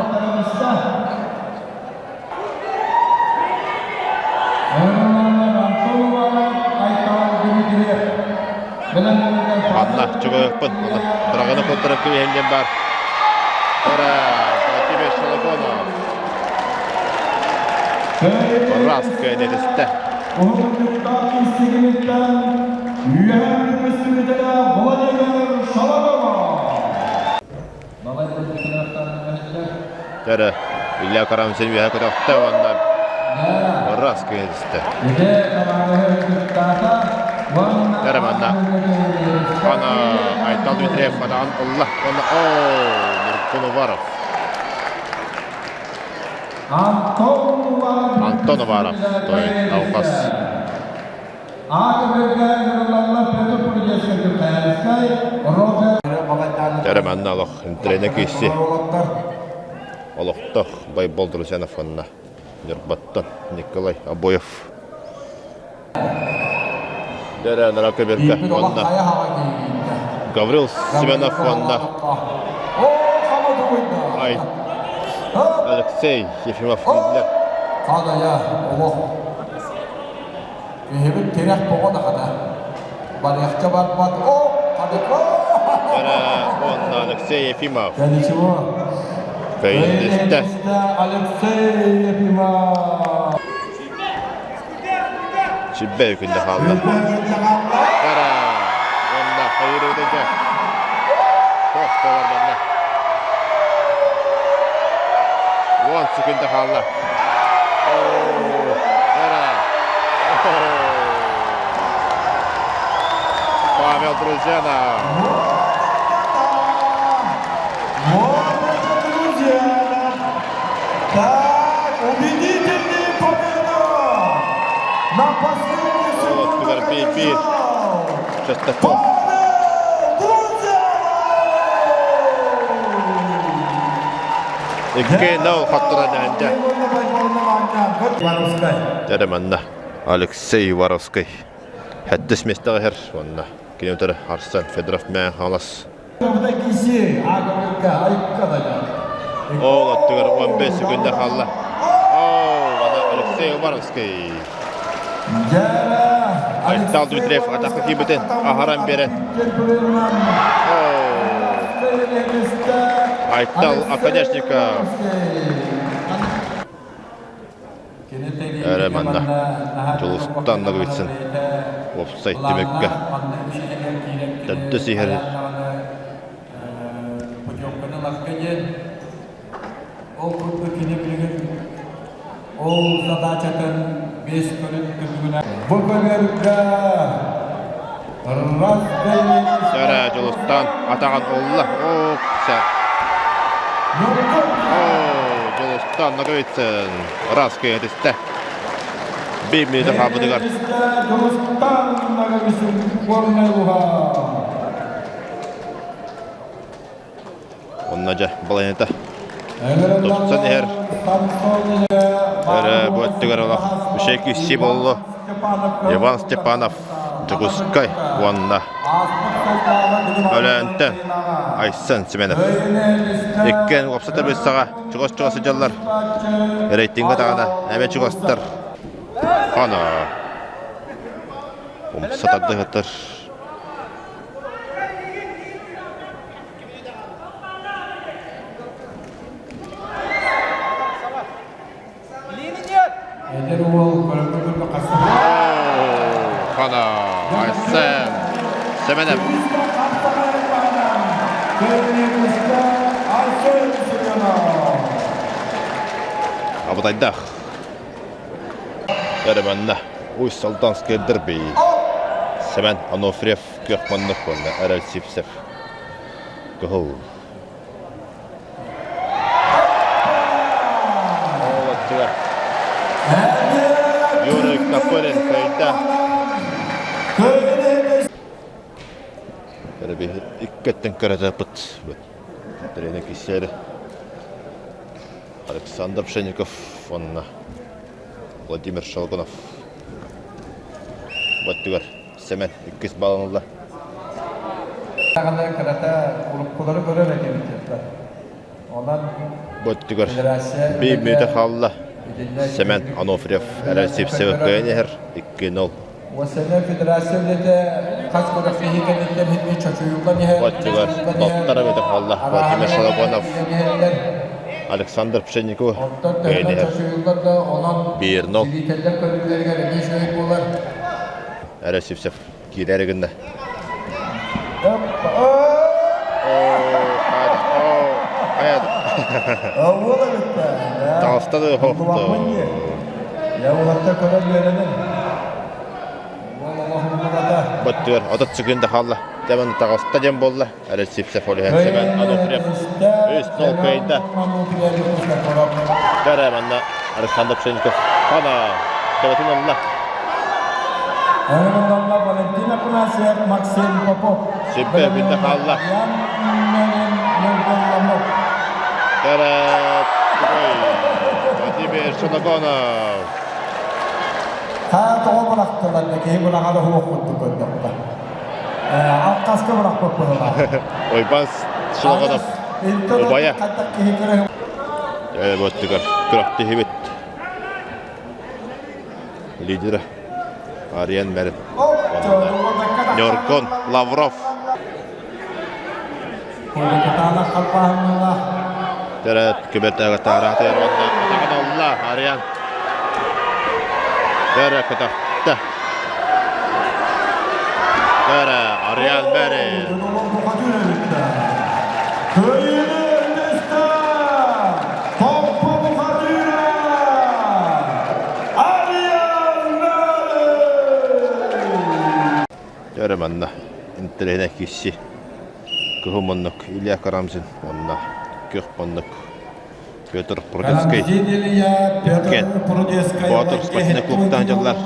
Манна чугуйукпун. Драгоны култарып киһин диэн бар. Дара Владимир Шологонов. Раз көнөтүстэ.
Уһуктуктаах киистигиниттэн үөһээ көстүбүтэ Владимир Шологонов.
Дара Илья Карамзин үөһэ көтөхтө уонна раз көнөтүстэ. Дара манна Ана Айтал Дмитриев атаҕын ылла уонна оо Нургун Уваров Антон Уваров той алҕас. Дьэрэ манна олох интэринэ киирси олохтоох Байбол Друзьянов уонна Ньурбаттан Николай Обоев. Дьэрэ нара көбөргө уонна Гаврил Семенов уонна Ай Алексей Ефимов киирдилэр.
Хадая олох киһибит тирэх тоҕо даҕаны барыахча барбат о хадыко
Дьэрэ уонна Алексей Ефимов.
Да ничего.
Кыайдыста.
Алексей Ефимов.
Сүбэ күндэ хаалла. Кара уонна хайыр өтөдө. Тох болар манна. Уон секунда хаалла. Кара. Павел Друзьянов.
Вот это Друзьянов! Так, убедительная победа! На последних
секундах
одержал
Шестаков.
Павел Друзьянов!
2-0 хотторон эһэнтэ. Дьэ манна Алексей Воровский хэттис миэстэҕэ иһэр уонна кини утары Арсен Федоров мэ хаҥалас Ол оттугар 15 секунда хаалла. Оо, Алексей Уваровский. Айтал Дмитриев атака киирбитин аһаран биэрэн. Айтал Оконешников. Эрэ манна Дьулустан Ноговицын уопсай түмүккэ төрдүс иһэр
Ол курдук кини билигин ол задачатын бес көрүн түмүгүнэн бу көбүөргэ
Сара Дьулустан атаҕын ылла. Оо, Оо, Дьулустан Ноговицын ыраас киһитистэ. Биир мүнүүтэ хаалбытыгар.
Дьулустан Ноговицын горнай уһа.
Онно дьэ балайната тупсан иһэр. Эрэ бу өттүгэр олох үчүгэй киирсии буолла. Иван Степанов Дьокуускай уонна Өлөөнтөн Айсен Семенов. Иккиэн уопсай таблицаҕа чугас-чугас сылдьаллар. Рейтингэ даҕаны эмиэ чугастар. Ана умса тардыһытар.
Эдэр уол көрөккө
Хана Айсен Семенов.
Кэллиэкүскэ Арсен Семенов.
Абытайдаах. Эрэ манна Усть Алданскай дерби. Семен Анофриев күөх маннык уонна Эрэл Сивцев кыһыл. Ол аттыгар Юрий Копырин кыайда. Икки өттүн көрөтөппүт. Тренер Кисери Александр Пшенников уонна Владимир Шелгунов. Бу өттүгэр Сэмэн иккис балын ылла.
Кырата уруккулары көрөр этибит. Онон
Бу өттүгэр биир мүнүүтэ хаалла. Сэмэн Анофриев эрэл Сивцев кыайан иһэр 2-0.
УСН Федерация үлэтэ хас күрэхтэһии кэнниттэн иһинни чочуйуллан иһэр.
Бу өттүгэр балтара мүнүүтэ хаалла. Владимир Шалабонов Александр Пшенников
Онтон
кыайан
төһөнөн
иһэр.
чочуйуллар да, онон
1-0.
зрителлэр көрүүлэригэр эмиэ үчүгэй буолар.
Эрэ Сивцев киирээри гынна. Таҕыста да хохто. Бөттүгэр 30 секунда хаалла. Дэмэн таҕыста диэн буолла. Эрэ Сивцев ол иһэн Семен Ануфриев 3-0 кыайда. Дәрэ манна Александр Пшенников хана төбөтүн ылла.
Ылла Валентин Афанасьев, Максим Попов.
Сиппе бүтэ хаалла. Дәрэ Владимир Шоногонов.
Хаа тоҕо бырахтылар да киһи быраҕара суох курдук көрдөххө. Алкаска бырахпыт быһылаах.
Ойбан Шоногонов убайа. Бөттүгэр күрэхтэһибит лидера Ариан Мэрин. Ньоргон Лавров. Төрөт күбэтээҕи таараатыгар уонна атаҕын олла Ариан. Төрө көтөхтө. Төрө Ариан Мэрин. Өрө манна интэриэһинэй киирсии. Кыһыл муннук Илья Карамзин уонна күөх муннук Петр Прудецкий.
Петр Прудецкий
Боотур спортивный клубтан дьыллар.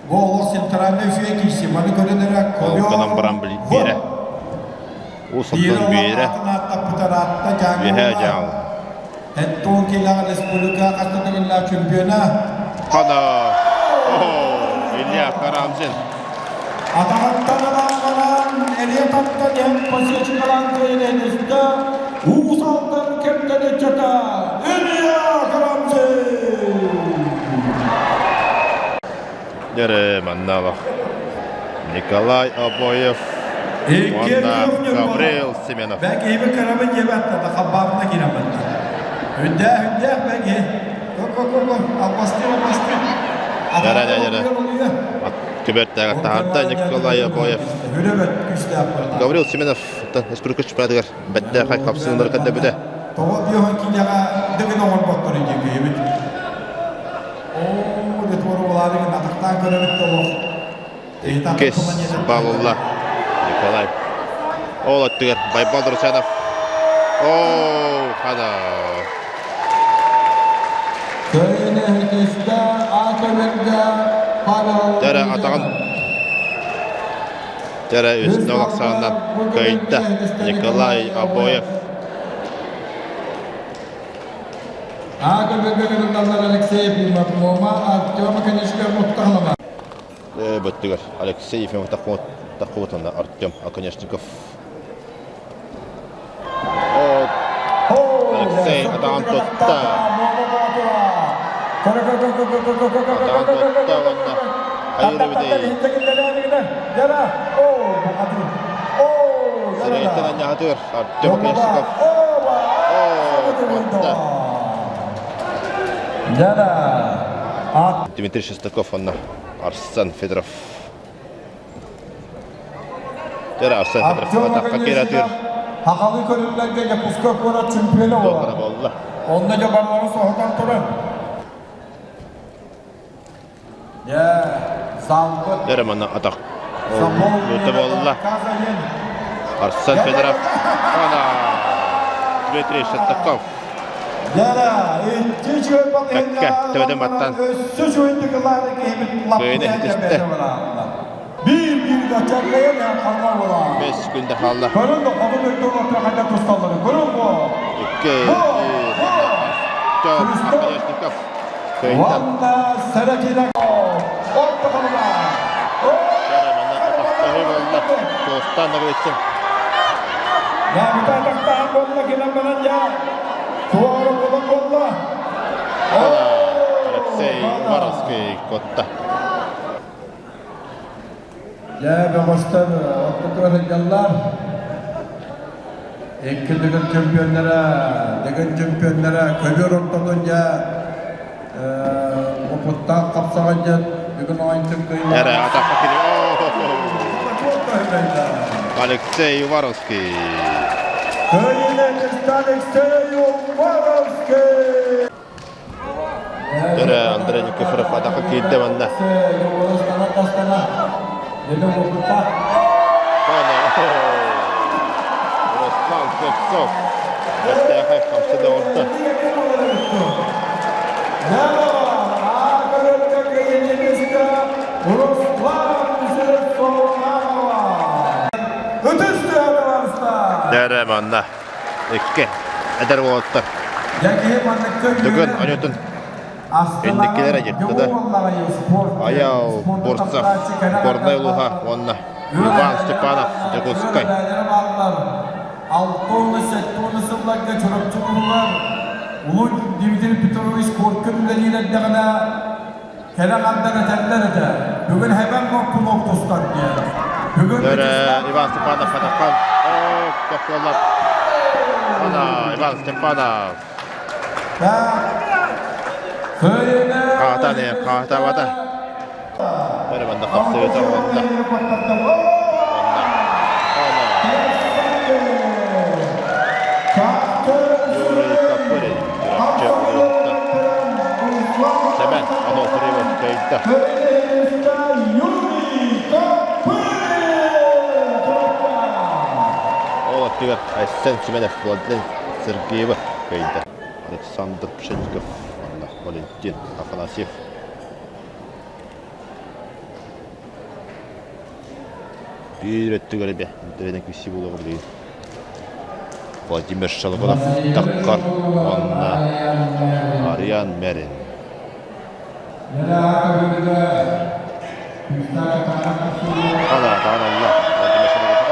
Бу олох центральный үчүгэй киирсии. Маны көрөн эрэ
Ол гынан баран биэрэ. Уус Алдан биэрэ. Үөһээ дьаҥ.
Эттон килэҕэ республика хастатыгылла чемпиона.
Хана. Илья Карамзин.
Атаҕыттан арааннаран элиэ таттан иһэн посечкалаан кыайан Уус Алдан кэмтэн ыччата Илья Карамзин.
Дьэрэ манна Николай Обоев уонна Гаврил Семенов.
Бәк иһибин кырабын диэбэт да хаббаабына киирэн барда. Үрдээх, үрдээх бәк иһи. Ко ко ко албастыы албастыы.
Дьэрэ дьэрэ. Күбэртээҕэр таһаарда Николай Обоев.
Хүрөбөт күүстээх буолла.
Гаврил Семенов республика чемпионатыгар бэртээхэй хапсыһыылары көрдөбүтэ.
Тоҕо биоһон киинэҕэ дыгын оҥорботтор диэбит. Оо, детвору улаадыгын атахтаан көрөбүт да олох.
Иккис баллла Николай. Ол өттүгэр Байбал Русанов. Оо, хана. Дәрі атағын Дәрі үстіне олақсағынан кыайда Николай Обоев. Бөттүгэр Алексей Ефимов Таховатана Артем Оконешников. Алексей атаҕын тутта. Атаҕын тутта уонна хайыр эбитий? Сирэйиттэн анньаһатыгар Артем Оконешников. Дмитрий Шестаков уонна Арсен Федоров. Дьэ, Арсен
Артем
атахха киирэ
Хахалы көрүллэргэ Якутскай куорат чемпиона
буолар.
буолар.
Буолла.
Онно дьэ барыларын соһутан туран. Дьэ, залбыт
Дьэ, манна атах Лута буолла. Арсен Федоров. Дмитрий Шестаков. Бэккэ төбөтүн баттан кыайын иһитистэ. 5 күндэ хаалла. Икки, Артем Оконешников кыайда. Туостан Ноговицын. Алексей Уваровский куотта.
Дьэ, бөҕөстөр ортотугар сылдьаллар. Икки дыгын чемпионнара, дыгын чемпионнара көбүөр ортотун дьэ опыттаах хапсаҕайдьыт бүгүн оонньук кыайыылаах.
Эрэ атахха кини. Алексей Уваровский.
Кыайыыны Алексей Уваровский!
Эрэ Андрей Никифоров атахха киирдэ манна. Руслан Слепцов. Бэртээхэй хамсыда ордо. Дэрэ манна икки эдэр уолаттар бүгүн онютун инникилэр дьиттэ Аял Бурцев Горнай улууһа уонна Иван Степанов Дьокуускай
6-7 сылларга Чурапчы улууһугар Улуу Дмитрий Петрович Коркин үлэлиир эрдэҕинэ кэлэ хандан этэллэр этэ. Бүгүн хэбэн моппун тустар диэн. Бүгүн
Иван Степанов атаххан тохтоллар. Иван Степанов. Хаата не, хаата бата. Бары манна хапсыгыта онна. Онна. Она. Юрий Капырин. Чурапчы улууһуттан. Сэмэн Ануфриев кыайда. Ол аттыгар Айсен Семенов Владлен Сергеева кыайда. Александр Пшенников уонна Валентин Афанасьев. Биир өттүгэр эбэ интэриэнэ күсси буолуоҕа билигин. Владимир Шалабанов Таккар уонна Ариан Мерин. Ана, таан алла. Владимир Шалабанов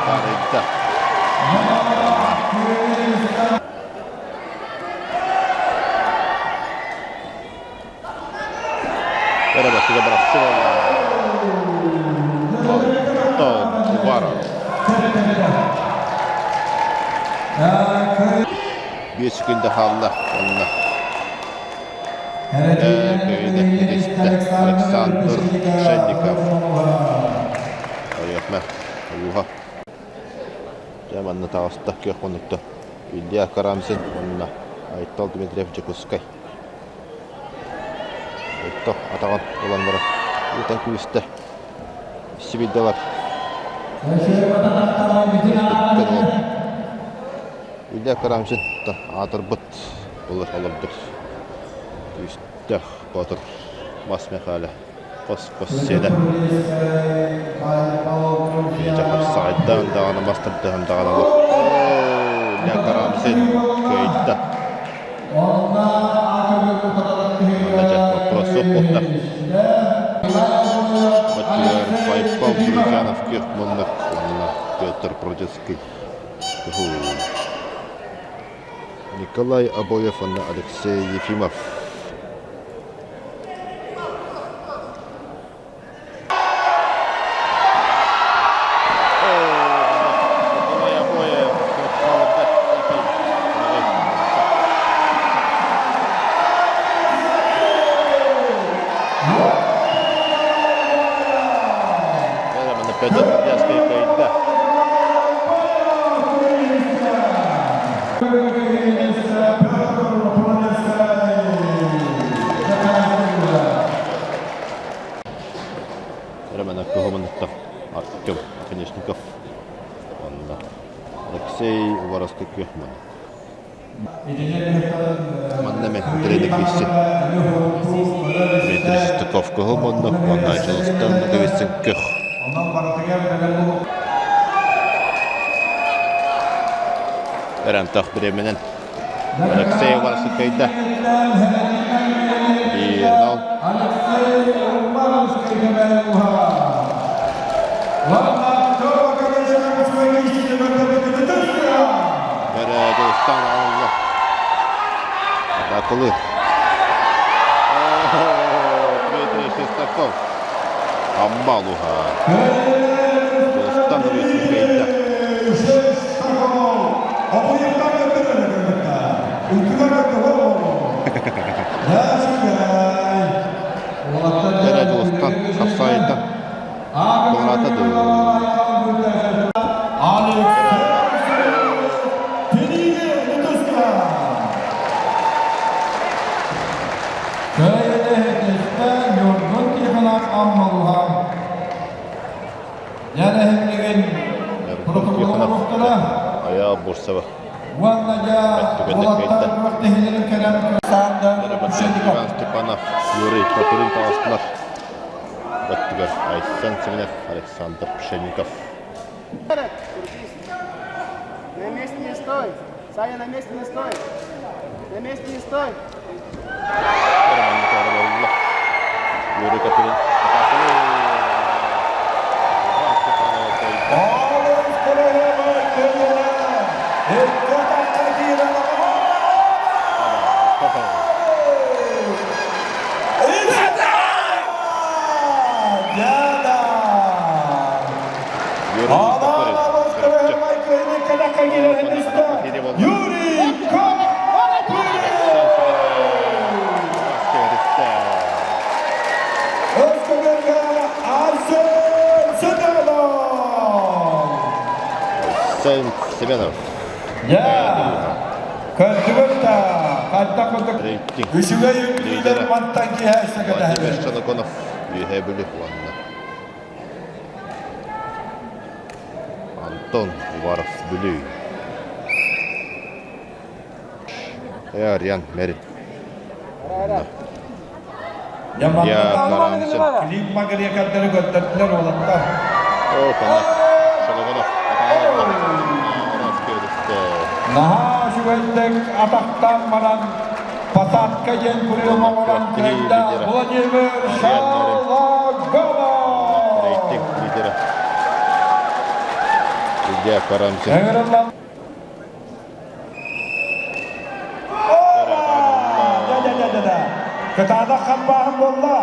таарыйда. Өрөбөттүгэ бырахсы буолла. Антон Уваров. 5 күндэ хаалла онно. Көйүнэ этистэ Александр Шенников. Ойохна улууһа. Дьэ манна таҕыста күөх муннукта Илья Карамзин уонна Айтал Дмитриев Дьокуускай. Отто атаҕын ылан баран ыытан күүстэ. Сибиддалар. Илья Карамзин аатырбыт былыр олорбут күүстээх боотур Мас Михаля хос-хос сиэнэ. Дьэ хапсаҕайдаан даҕаны мас тардыһан даҕаны олох Илья Карамзин кыайда. Манна дьэ вопрос суох буолла. Батыгар Байбал Друзьянов күөх муннук уонна Петр Бродецкий. Николай Обоев уонна Алексей Ефимов. Николай Обоев Романа Кохомонуттан Артем Оконешников уонна Алексей Уваровский күөх муннук. Манна мен тренер кийси. Дмитрий Шестаков кыһыл муннук уонна Дьулустан Ноговицын көх. Өрөмтөх бириэмэнэн Алексей Уваровский кыайда. 1-0. Дьулустан аҕалла. Атаакалыыр. Дмитрий Шестаков. Амма улуһа. Дьулустан Ноговицын кыайда. Дьэ, Дьулустан хапсаайыттан туораата дуу. Тихонов Айаа Бурцева Түгэннэ Иван Степанов, Юрий Копырин таҕыстылар. Баттыгар Айсен Семенов, Александр Пшенников.
На месте не стой! Саня, на месте не стой! На месте не стой!
Юрий Копырин. Иван Степанов
Юрий
Арсен Семенов. Рейтинг лидера Владимир Шанаконов Үөһээ Бүлүү уонна Антон Уваров Бүлүү. Ариан Мерин. Я Карамзин. О, Шалогонов.
Наһаа үчүгэйдик атахтаан баран посадка диэн прием оҥорон кэллэ Владимир Шалогонов.
Рейтинг лидера. Илья Карамзин.
Кытаанах хампааһын буолла.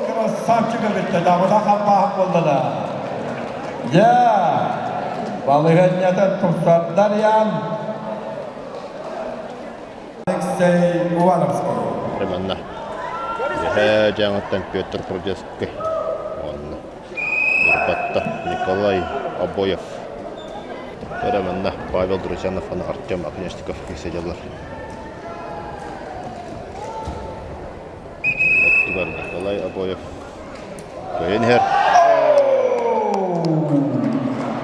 Красавчик эбиттэ, даҕыта хампааһын буолла да. Я, балыһанньата тупсардар ян. Алексей Уваровский.
Манна Үөһээ Дьааҥыттан Петр Прудецкий уонна Ньурбатта Николай Обоев. Эрэ манна Павел Друзьянов уонна Артем Оконешников сидяллар. Оттугар Николай Обоев кыайан иһэр.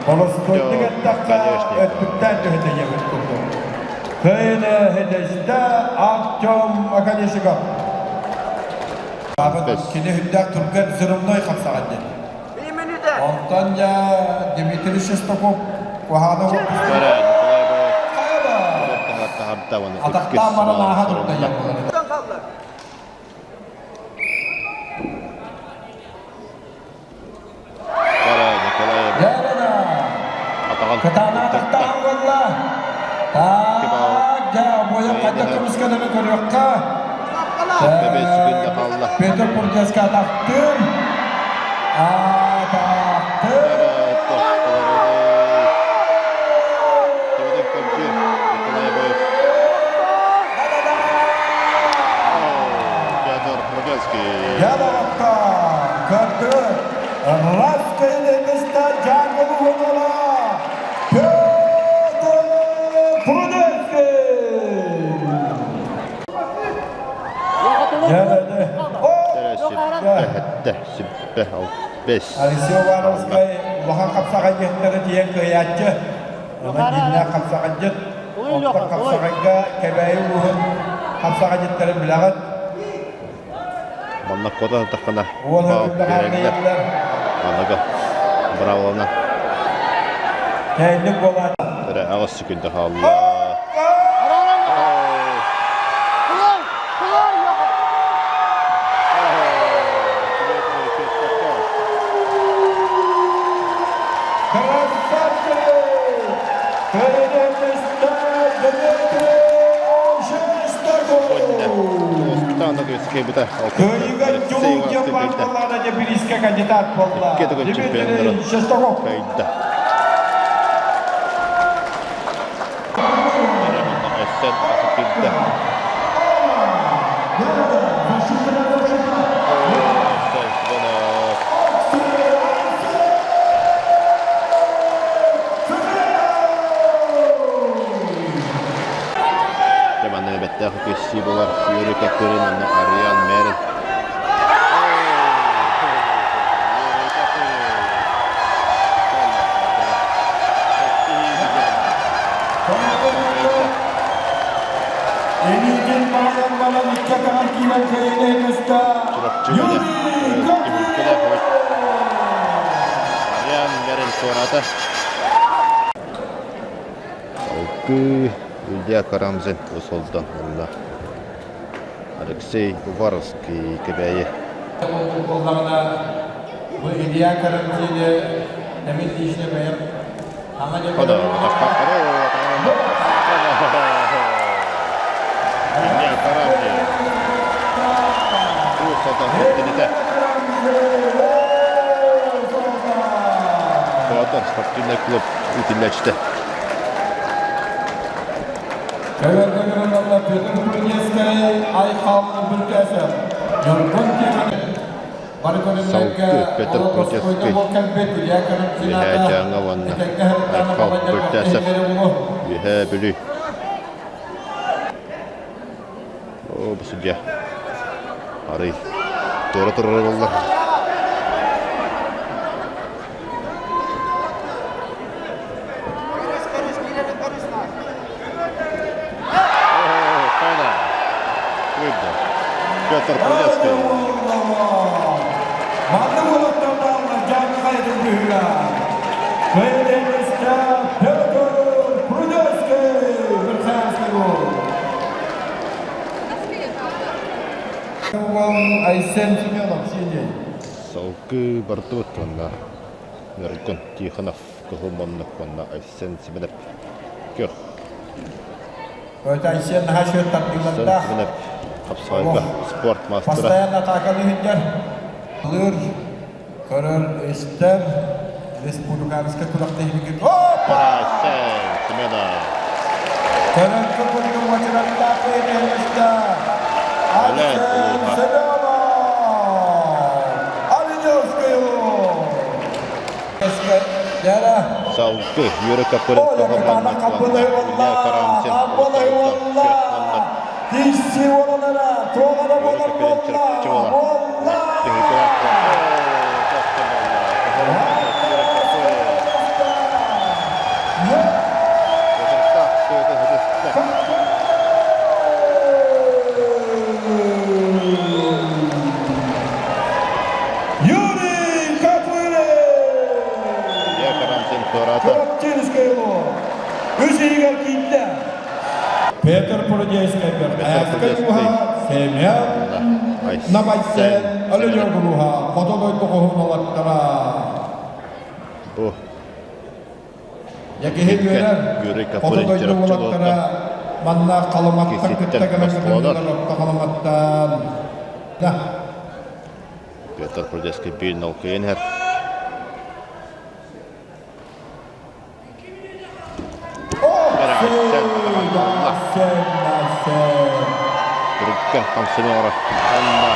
Холостуойдук эттэххэ, өттүктээн түһэтэ диэбит курдук. Кыайыны хедесте Артем Оконешников. Кини үрдээх түргэн взрывной хапсаҕан диэн. Онтон дьэ Дмитрий Шестаков куһааны Атахтаан баран ааһа турда Кытаана атахтаан буолла. Так, дьэ, обойон хайдах көмүскэлэри көрүөххэ. Петр Пурдеска атахтыыр. Атахтыыр. Раскайдыста Дьааҥы уола Петр Прудецкий!
Эһэттэ, сүбэ, албес.
Алексей Уваровскай улахан хапсаҕайдьыттары тиийэн кыайааччы. Онон дьиҥнээх хапсаҕайдьыт. Оттон хапсаҕайга Кэбээйи улууһун хапсаҕайдьыттарын билэҕит.
Манна куотан таххана баал биэрэллэр. Аныгы бравлана.
Кэйник буолаат.
Эрэ аҕыс секунда хаалла.
Красавчик! Передемместе Дмитрий Кыайыыга Дьулуур диэн баарталаана дьэ бириискэ кандидат буолла. Дмитрий Шестаков.
Кыайда. Дьэ манна эбэттээх үкэссии буолар Юрий Копырин уонна Арыйаан Мэрин.
Эмиитин баайан баран икки атаҕар киирэн кэйэлээн көстө Юрий Копырин!
Арыйаан Мэрин туораата. Салгыы Илья Карамзин Усолдан уонна Алексей Уваровский Кэбээйи.
Буоллаҕына бу Илья Карамзины эмин лично бэйэм
Хода, Илья Карамзин. Усолдан кэттинитэ. Хотор спортивный клуб үтүллэчтэ.
Көбөргө Петр Прудецкай Айхал Бүлкәсов, Ньургун
Салгыы Петр Прудецкай Үөһээ Дьааҥы уонна Айхал Бүлкәсов Үөһээ Бүлүү. Оо, бу судья. Арый туора турар буоллар. Петр Прудецкий.
Манна уолаттардаалла Дьааҥы хайатын быһыыга. Кыайдайбыста Петр Прудецкий Верхоянский Айсен Семенов синий.
Салгыы бардыбыт уонна Ньургун Тихонов кыһыл муннук уонна Айсен Семенов көх.
Это Айсен наһаа счет тардыылардаах.
Семенов хапсаҕайга спорт маастара.
Постоянно атаакалыы сылдьар. Лыр, көрөр, истэр республиканскай күрэхтэһиигэ
Опа! Айсен Семенов.
Көрөргө курдук уочараттаах киһи Айсен Семенов! Оленевскую!
Салгы Юрий Копырин Илья Карамзин
Юрий Копырин!
Илья Карамзин туораата.
Чурапчинскай Үс иһигэр киирдэ. Петр Прудейскай Верхоянскай ууһа Семен Набайсен Өлүнүр ууһа Хоту дойду хоһуналаттара.
Бу
Дьэ киһи үөрэр. Хоту дойду уолаттара манна Халыматтан кытта кэлэн кытыннылар орто Халыматтан. Да.
Петр Прудецкий биир нолкуйан иһэр. Түргэн хамсаныы оҥорор. Онно.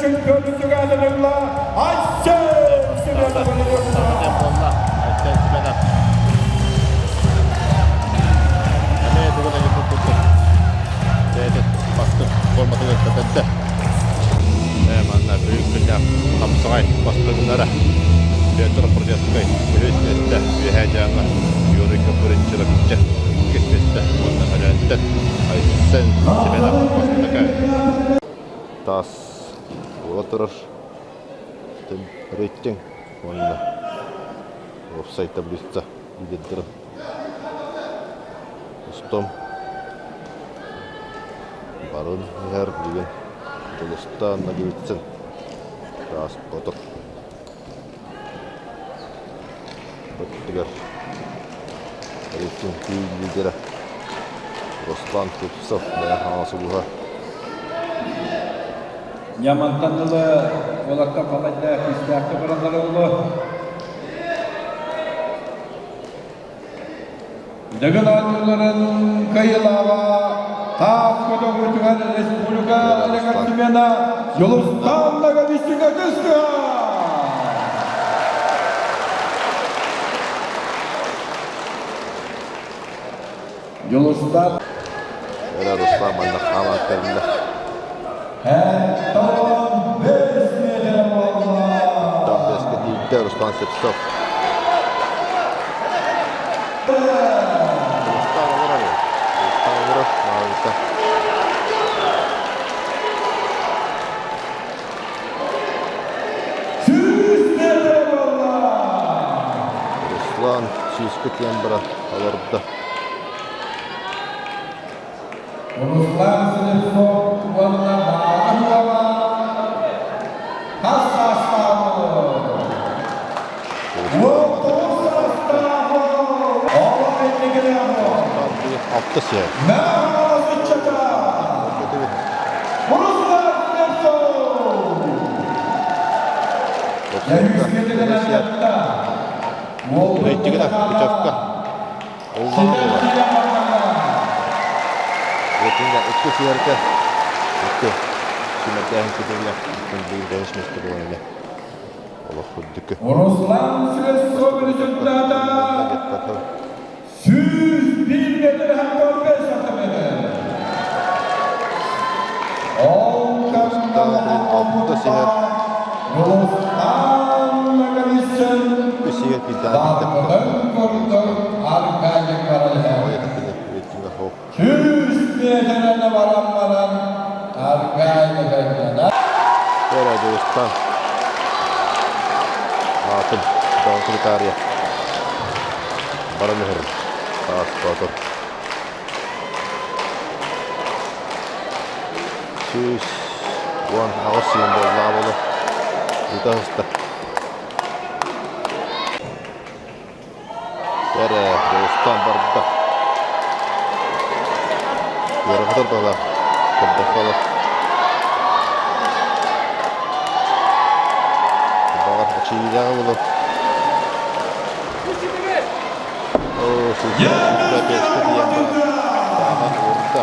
чемпионун түгэнин Айсен Семенов.
Саҥа буолла. Айсен Семенов. Эмиэ бүгүн эмиэ курдук бэйэтин бастыҥ форматыгар көтөрдө. Манна бүгүн күннээх хапсаҕай бастыҥнара Петр Прудецкай үһүс миэстэ, Үөһээ Дьааҥы Юрий Копырин Чурапчы иккис миэстэ уонна Өлөөнтөн Айсен Семенов бастакы. Таас буола турар рейтинг уонна уопсай таблица лидердэрин устун барын иһэр билигин Дьулустаан Ноговицын таас ботур өттүгэр рейтинг лидерэ Руслан Слепцов Мэҥэ Хаҥалас улууһа
Ямантан ыла уолаттар балайда күүстээхтик бараллара буолуо. Дыгын оонньууларын кыайыылааҕа таас көтөҕүүтүгэр республика рекордсмена Дьулустаан Ноговицына түстэ! Дьулустаан
Эра Руслан манна хааман кэллэ.
Антон Бесметов
Антон Беске тиийдэ Руслан Слепцов. Руслан олорор. Руслан олорор. Маарыта. Руслан сүүскэ тиийэн баран олордо.
Руслан Слепцов уонна Баҕа Уола хас саастааҕый? 19 саастаах олох инникилээх
Алта сиэр.
Мэҕэ ыччата Руслан Слепцов!
Рейтингина путевка. Уллаҕа буолар. Рейтингэ икки сиэргэ икки сүүмэрдээһин кытылла бүгүн бэһис миэстэ буолан эмэ олох үрдүкү.
Руслан Слепцов результата 101 метр 45 сантиметр. Ол
Алта сиһэр.
Руслан Ноговицын
Үс сиһэр биирдээн
Даарбытын курдук Аркадий Королев. 100 метрini баран баран Аркадий Королев.
Эрэ Дьулустан аатын Дон баран иһэр таас боотур 118 сиэн буоллаҕа буолуо. Ыыта сыста. Эрэ, Дьулустаан барда. Ыарахатар баҕалаах. Көрдөххө Баҕар эчийиилээҕэ буолуо. Оо, сүүрбэ биэскэ тиийэн баран тааһан уурда.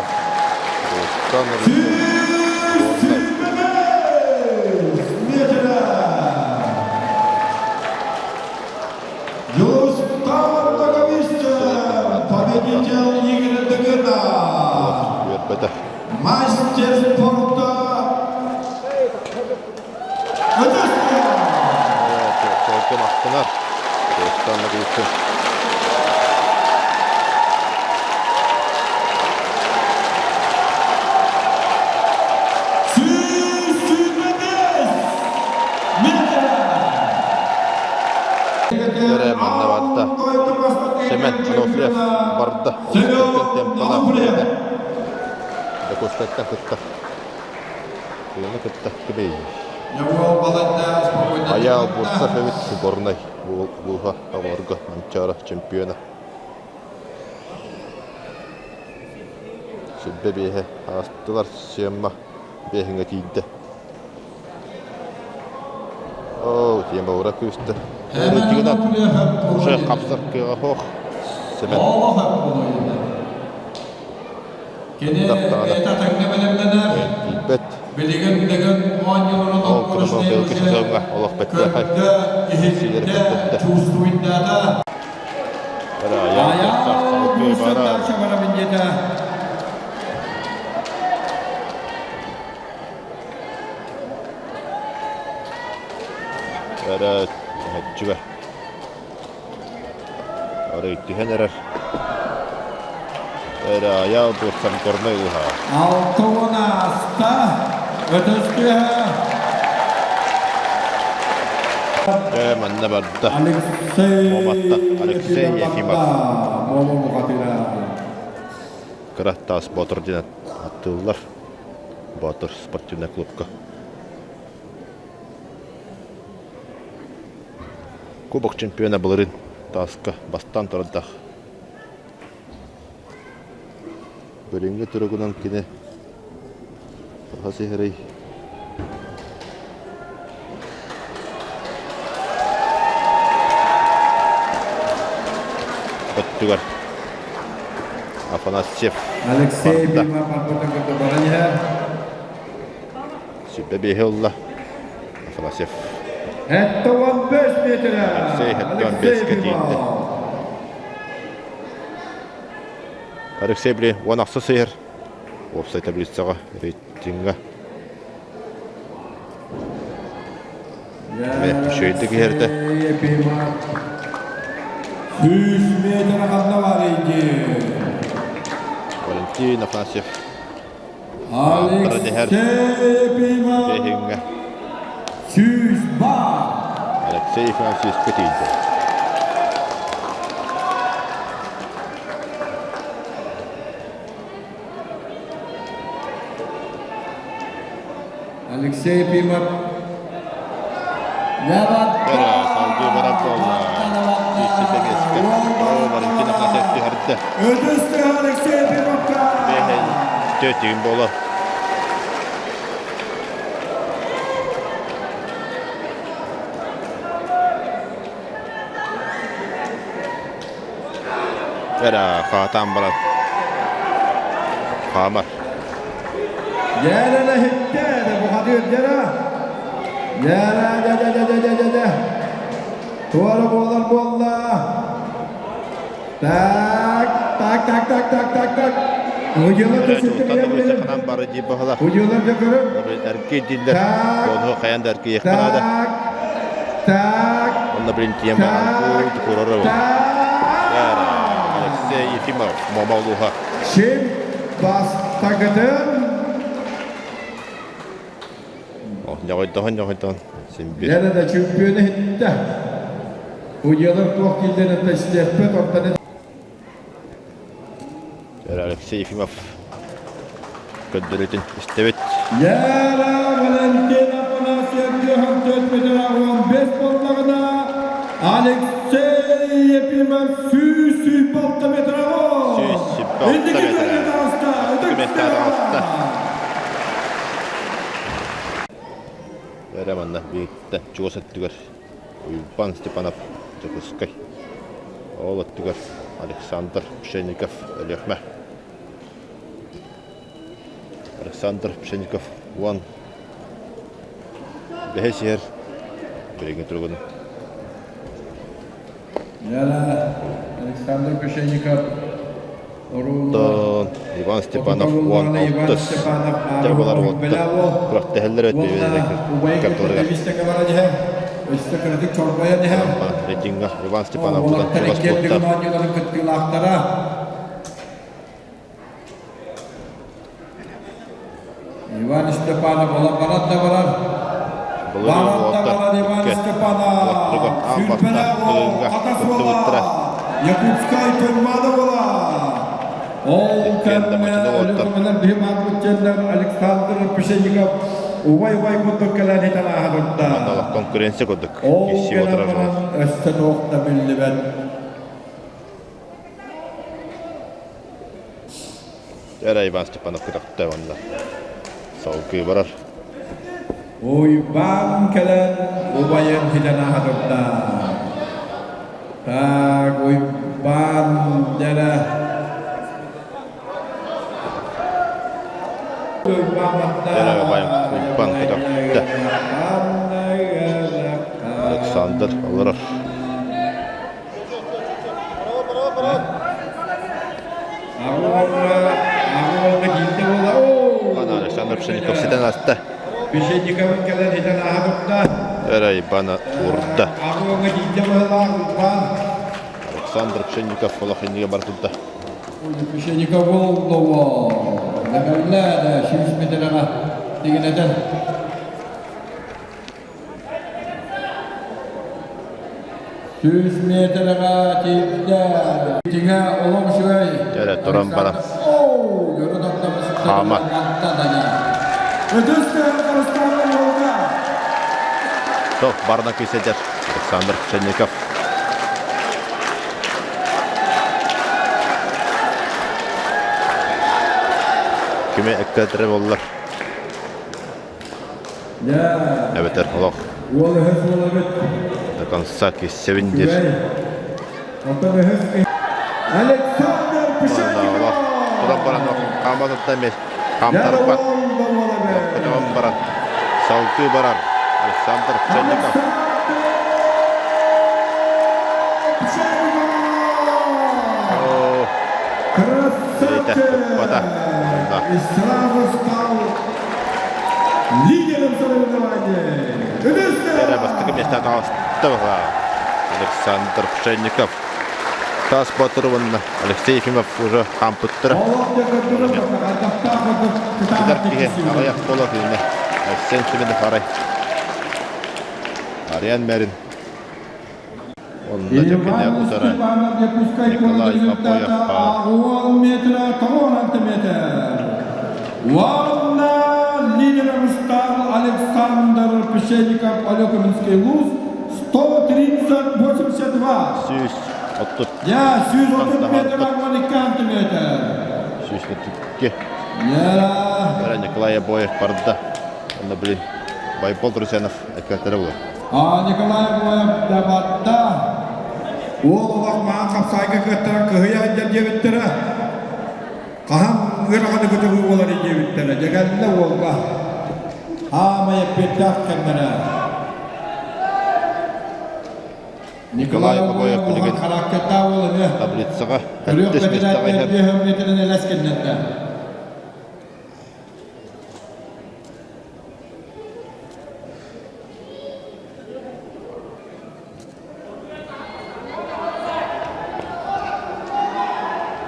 Дьулустаан Горнай.
Дьулустаан Ноговицын, победитель игры Дыгына.
Үөрбэтэ.
Мастер спорта
Чолкон астынар. Дьулустаан Ноговицын.
125 метр.
Эрэ манна барда. Семен Анофриев барда. Олус темпалаах бэйэтэ. Дьокуускайтан кытта. Тыаны кытта кибей. Айаал Бурцев эбит Горнай улууһа оҕолорго Манчаары чемпиона. 25-иһэ аастылар Семма биэһиҥҥэ тиийдэ. Оо, тиэмэ ура күүстэ. Рейтингинэн уже хапсар кыаҕа суох. Семен.
Кини бэйэтэ тэҥҥэ бэлэмнэнэр.
Тиийбэт.
Билигин Дыгын оонньууларын
Ол курдук быйылгы сезоҥҥа олох бэртээхэй
көрдө,
сиилэри
иһиттэ,
көрдөрдө.
чувствуйдаата.
Эрэ айаан кыахтаах салгыы барар. Эрэ түһэччүгэ. Арый түһэн эрэр. Эрэ айаал буолсан горнай уһаа.
60 ааста. Өтөс түһэ.
Э, манна барда.
Алексей
Муоматта Алексей Ефимов.
Муома бухатыра.
Кыра таас Боотур диэн аттыыллар. Боотур спортивнай клубка. Кубок чемпиона былырыын тааска бастаан турардаах. Билиҥҥи туругунан кини Саха сиһэрий өттүгэр Афанасьев
Алексей
барда.
Пима барбытын кытта баран иһэр.
Сүбэ биэһи ылла. Афанасьев.
75 метрэ.
Алексей 75-ке тиийдэ. Алексей били 16 сыйар. Уопсай таблицаҕа рейтингэ. Үчүгэйдик иһэрдэ.
100 метр ханна бар иди.
Валентин Афанасьев
Алексей Ефимов 100 бар.
Алексей Афанасьевка тиийдэ.
Алексей Ефимов
Салгыы барар буолла. Сүүс миэскэ. О, Валентин Афанасьев түһэрдэ.
Өтөстө Алексей Ефимовка.
Бэһин төртүгүн буола. Эрэ хаатаан баран хаамар.
Дьэрэ иһиттэ, бухатыыр дьэрэ. Дьэрэ, дьэ, дьэ, дьэ, дьэ, дьэ, дьэ. Туора буолар буолла. Так, так, так, так, так, так, так. Удьуолар
Эрэ дьултан да быысаханан бары дии баһыла.
Удьуолар да көрүм.
Эркий дииллэр. Ону хайан да эркийиэххэ наада.
Так, так.
Онно билин тиийэн баран курары Алексей Ефимов, Мома улууһа.
Шим бастакытын.
Ньоҕойдоһон ньоҕойдоһон син бир.
Яна да чөмпүйөнү иһиттэ. Удьуолар туох дииллэрин истиэхпит, онтон
Алексей Ефимов көрдөрүүтүн истэбит.
Яра Валентин Афанасьев 4 15 буоллаҕына, Алексей Ефимов 126 метр
126 метр. Икки таҕыста. Эрэ манна бииртэ чугас өттүгэр Уйбан Степанов Дьокуускай. Ол өттүгэр Александр Пшенников Өлүөхмэ. Александр Пшенников уон бэһис иһэр билиҥҥи туругун
Яна Александр Пшенников
Оттон Иван Степанов уон алтыс дьарбалар уоттар күрэхтэһэллэр өттүгэр рейтинга Иван Степанов будан чугас буолта.
Иван Степанов ола барат да барар. Барат да барар Иван Степанов. Сүрпеле кыттыбыттара. Якутскай Туймаада була. Ол кэмҥэ өлүкүмэлэр биһим аатбыт Александр Пшенников убай-убай курдук кэлэн итэн ааһабытта.
Конкуренция курдук.
Ол кэлэн баран өссө туох да биллибэт.
Эрэ Иван Степанов көтөхтө уонна салгыы барар.
Уйбаан кэлэн убайын хитэн ааһа турда. Так, Уйбаан дьэрэ.
Уйбан көтөхтө. Александр олорор. Александр Пшенников ситэн аста. Эрэ Ивана урда. Александр Пшенников олох иннигэ бар турда.
Пшенников боллово. Ләмәллә 100 метрға тигенәтер. 100 метрға тиийдэ. Тиҥэ олох үчүгэй.
Эрэ туран баран. Хаама. Топ барна күйсетер Александр Пшенников. Кими эккэтэрэ боллар. Эбэтэр олох до конца киссэбин диир. Олох туран баран хааматыттан эмиэ хаамтарбат. Көтөҕөн баран салгыы барар Александр Пшенников. Красавчик!
И сразу стал лидером соревнований.
Эрэ бастакы миэстэ таҕыста Александр Пшенников. Таас Боотур уонна Алексей Ефимов уже хаампыттара. Кидар киһи аҕыйах буола күнүнэ Айсен Семенов арай Ариан Мэрин Онно дьэкинэ утара Николай Обоев баар.
Уонна лидером стал Александр Пшенников Олекоминский вуз 130-82.
130.
Я 130 метр, 12 метр.
132. Вера Николай Обоев барда. Онно блин, Байбол Друзьянов эккэлтэрэ буолар.
А Николай Обоев дабатта. Уол олох маан хапсайга кыаттаран кыһыйа сылдьар диэбиттэрэ. Хаһан ыараханы көтөҕүү буолар диэбиттэрэ. Дьэгэллэ уолга. Хаамай эппиэттээх кэмнэрэ.
Николай Обоев билигин таблицаҕа сэттис миэстэҕэ иһэр.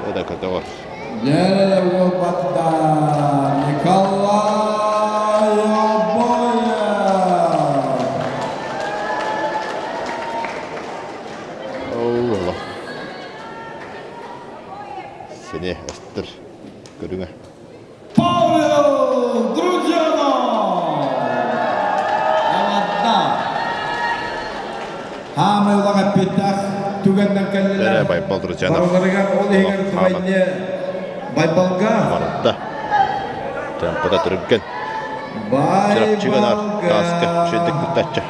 Это көтөҕөр.
Дьэ, уолбатта Николай Обоев!
Ол Сини астыр көрүҥэ.
Павел Друзьянов! Ялатта! Хаамай улах эппиэттээх түгэннэр кэллилэр.
Эрэ Байбал Друзьянов.
Барыларыгар ол иһигэр Тувайне Байбалга.
Барда. Темпота түргэн. Чурапчыганар тааска үчүгэйдик кыттаччы.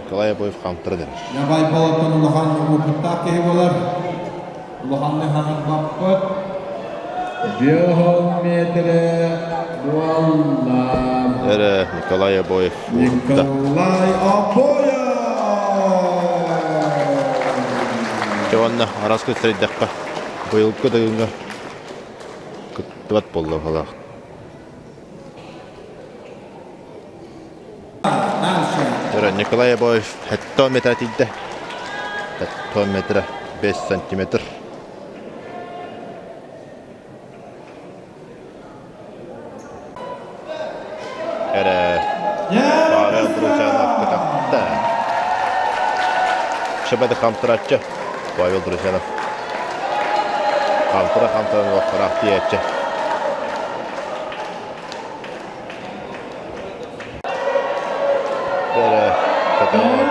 Николай Обоев хаамтаран эрэр.
Байбалаттан улахан опыттаах киһи буолар. Улаханнык хаҥырбаппыт. Биоһон метрэ буолла.
Эрэ Николай Обоев
Николай Обоев!
Дьэ уонна араас күтсэрийдэххэ быйылгы дыгыҥҥа кыттыбат буолла быһыылаах. Дьэ Николай Обоев 70 метр тиийдэ. 70 метр 5 сантиметр. Эрэ Павел Друзьянов көтөхтө. Шебеды хамтыраччы Павел Друзьянов. Хамтыра хамтыран олохтораах тиийээччи. Эрэ көтөҕөр.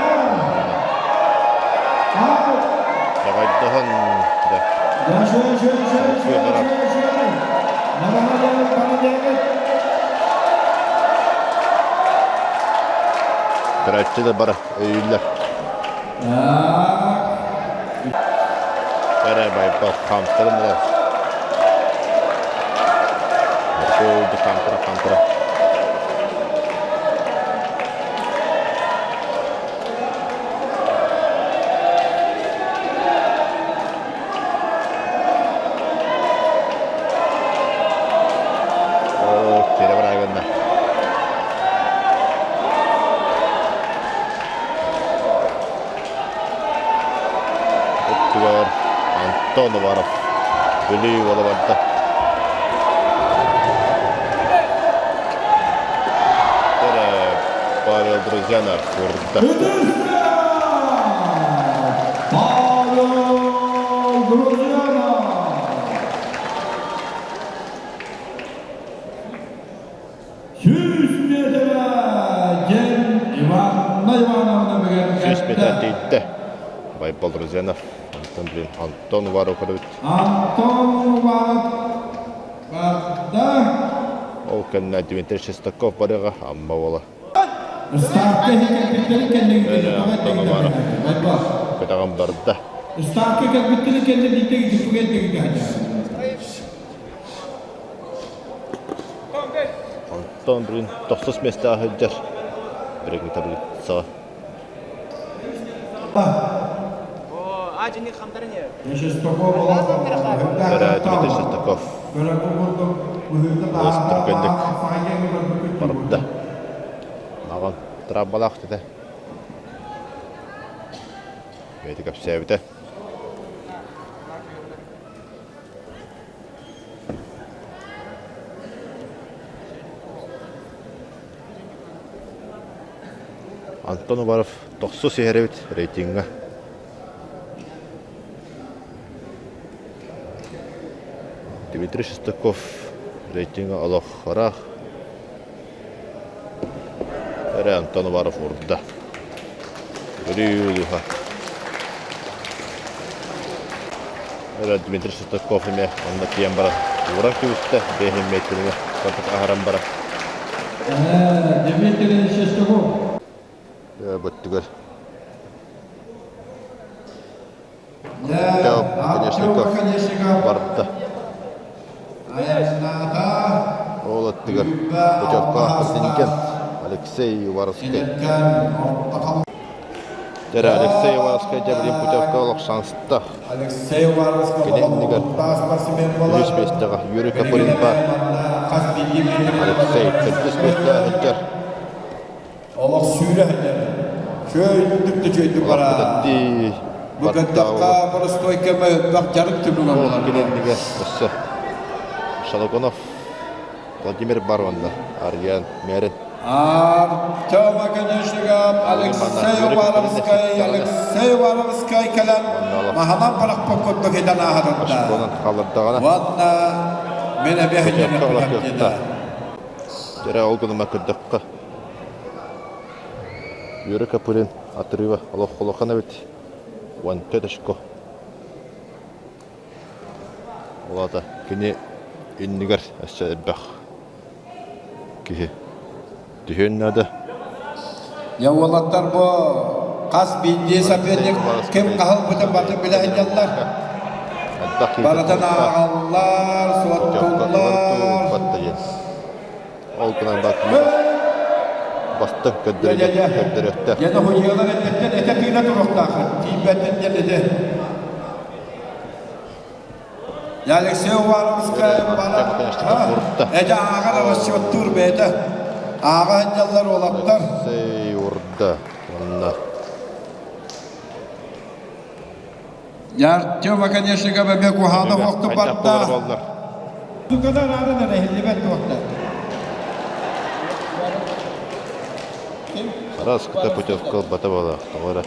Доҕойдоһон да Федоров. Көрөөччү да бары өйүүллэр. Эрэ байбал хаамтаран эрэр. Бу хантара хантара. Оо, тиэрэ бараагынна. Өттүгэр Антон Уваров Бүлүү уола барда. Павел Друзьянов урда.
Павел Друзьянов! 100 миэтэрэ диэн Иванна Ивановна
100 миэтэрэ
бигэргэттэ.
тиийдэ. Байбал Друзьянов, Антон блин, Антон Уваров көрөбүт.
Антон Уваров барда.
Ол кэннэ Дмитрий Шестаков барыаҕа Амма уола.
Ставка кэлбиттерин кэннигитин
Антон Уваров көтөҕөн барда.
Ставка кэлбиттерин кэннэ биирдэ түгэн тигигэ
Антон блин тохсус миэстэҕэ сылдьар. Билигин таблицаҕа. Дмитрий Шестаков олус түргэнник барда. Маҕан травмалаах этэ. Бэйэтэ кэпсээбитэ. Антон Уваров тохсус иһэр эбит рейтиҥҥэ. Дмитрий Шестаков рейтиҥэ олох ыраах. Эрэ Антон Уваров урда. Өрүү улууһа. Эрэ Дмитрий Шестаков эмиэ онно тиийэн баран ууран кэбистэ, бэйэһин миэтириҥэ курдук аһаран баран.
Дмитрий Шестаков.
Бөттүгэр. Конечников барда. Ол аттыгар путевка контингент Алексей Уваровский. Дьэрэ Алексей Уваровский дьэ путевка олох шанстаах. Кини иннигэр үһүс миэстэҕэ Юрий Копырин баар. Алексей төрдүс миэстэҕэ сылдьар.
Олох сүүрэ сылдьар. Чөйдүк да чөйдүк бараа. Бу көрдөххө боростуой көмө элбэх дьарык түмүгэ буолар.
Кини иннигэр өссө Шалоконов Владимир Баронна, Арьян Мерин.
Артем Оконешников, Алексей Уваровскай, Алексей Уваровскай кэлэн маһанан парахпыт курдук итэн ааһатытта.
Халырдаҕына.
Уонна мин эбиэһинньэни
Дьэрэ ол гыныма көрдөххө Юрий Копырин отрыва олох улахан эбит. 14 очко. Ол аата кини иннигэр өссө элбэх киһи түһүөн наада.
Я уолаттар бу хас биирдии соперник ким хаһылбытын бары билэ сылдьаллар. Барытын ааҕаллар, суоттууллар.
Ол гынан бастыҥ көрдөрүөхтэ.
Дьэ, тоһуйуолар эттэн этэ тыына туруохтааххын, тиийбэттэн диэн этэ. Я Алексей Уваровская бара эдэ ааҕар расчеттуур бэйэтэ. Ааҕа сылдьаллар уолаттар.
Алексей урда онно.
Артема, конечно, эмиэ куһаана охту барда. Тукадан арын эрэ иһиллибэт туохта.
Араскыта путевка ылбата буолар, тоҕо эрэ.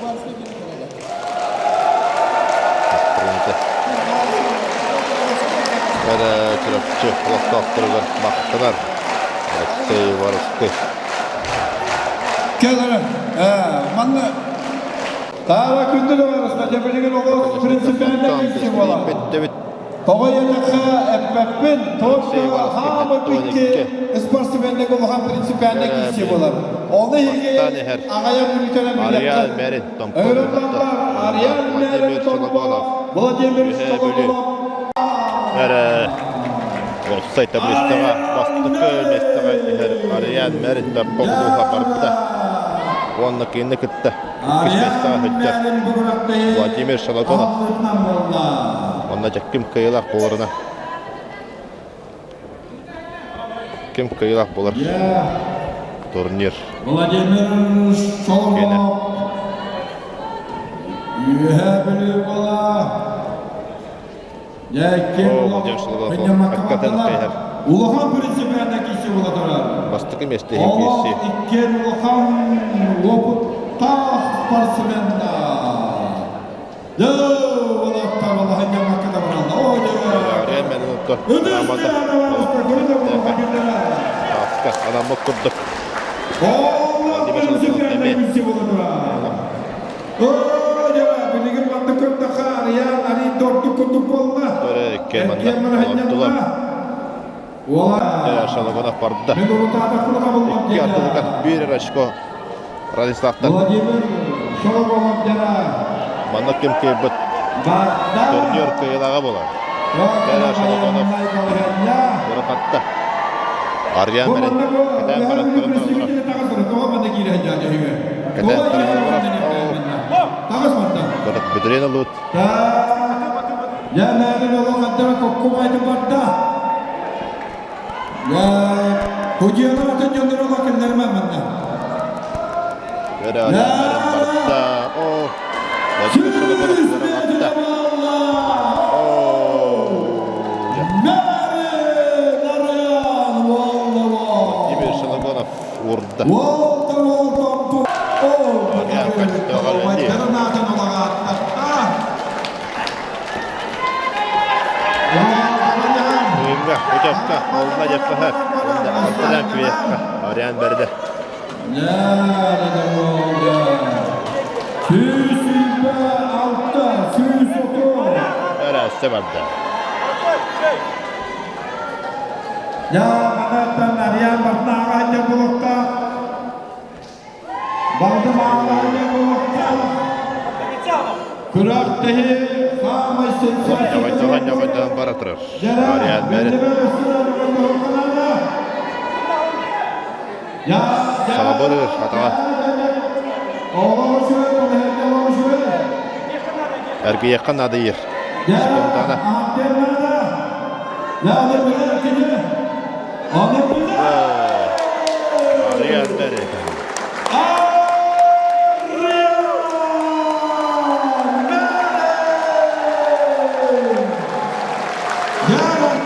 Эрэ Чурапчы олохтоохторугар махтанар Алексей Воровской.
Кэлэрэ, манна Таара күндү доҕорустар, дьэ билигин оҕо принципиальнай киирсии буолар. Тоҕо диэтэххэ, эппэппин, туох хаама бүкки спортсменнар улахан принципиальнай киирсии буолар. Ону иһиги аҕайа мүлүтэнэн билиэххит. Өрөталлар Ариан Мэрин Томпо, Владимир Соломонов.
Уопсай таблицаҕа бастакы миэстэҕэ иһэр Арыйаан Мэрин Томпо улууһа барбыта уонна кинини кытта иккис миэстэҕэ сылдьар Владимир Шалогонов. Онно дьэ ким кыайыылаах буоларына ким кыайыылаах буолар турнир
Владимир Шолохов Үөһээ Бүлүү буола Улахан принципиальнай киирсии буола турар.
Бастакы миэстэ иһин киирсии.
Иккиэн улахан уопуттаах спортсменнар.
Тааска анаммыт курдук. Владимир Шалопов эмиэ.
Билигин манна көрдөххө Арыйаан арый дордук курдук буолла.
Иккиэн манна олордулар. Шалогонов барда. Икки ардылыгар биир очко Радиславтан.
Владимир Шалогонов
Манна ким кыайбыт турнир кыайыылааҕа буолар. Кэрэ Шалогонов Урахатта. Арыйаан Мэрин кэтээн баран көрөн баран Кэтээн баран Бүдүрүөн ылбыт.
Я мээрин олох аттара коккубайды барда. Я худьяны атын дьоннор олох кэллэрмэ манна.
Кэрэ Арыйаан Мэрин барда. О, Владимир Шалогонов Урахатта. О, Владимир Шалогонов уурда. Бүгүҥҥэ путевка олла дьэппэһэ уонна алтынан күөйэххэ Ариан бэрдэ. Эрэссе барда.
Я манаттан Ариан Бартааҕа дьэ булуктаах Балды маалаайа булуктаах Күрэхтэһии саамай
Ньоҕойдоһон ньоҕойдоһон бара турар. Ариан бэрин. Салабырыыр атаҕа. Эргийиэххэ наадыйар. Секундана. Ариан бэрин.